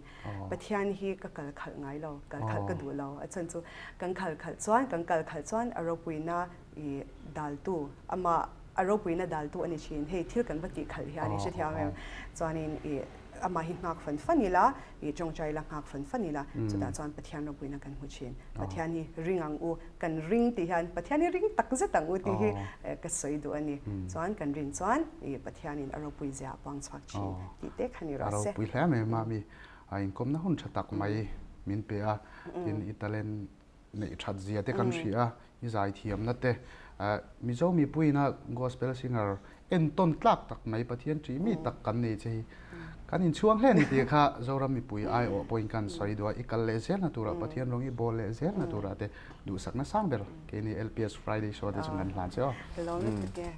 Pathian hi ka kal khalh ngai lo, kal khalh ka duh lo. A chhan chu kan khal khalh chuan, kan kal khalh chuan a ropuina i daltu, amah a ropuina daltu a ni thin. Hei thil kan va tih khalh hian i hrethiam em? Chuanin i amah hi nghak fan fan ila, i tawngtai ila nghak fan fan ila, chutah chuan Pathian ropuina kan hmu thin. Pathian hi ring ang u. Kan ring tih hian Pathian hi ring tak zet ang u tih hi ka sawi duh a ni. Chuan kan rin chuan i Pathianin a ropui zia a puang chhuak thin tih te kha ni rawh se. A ropui hle mai mami, a inkawmna hun tha tak mai min pe a, tin i talent neih that zia te kan hria a, i zaithiamna te Mizo mipuiina gospel singer Entawn tlak tak mai Pathian ṭih mi tak kan nei che hi kan inchhuang hle a ni tih kha Zoram mipui aiawh pawhin kan sawi duh a, i kal leh zelna turah Pathian rawng i bawl leh zelna turah te duhsakna sang ber keini LPS Friday Show te chu kan hlan che aw. Ka lawm lutuk e.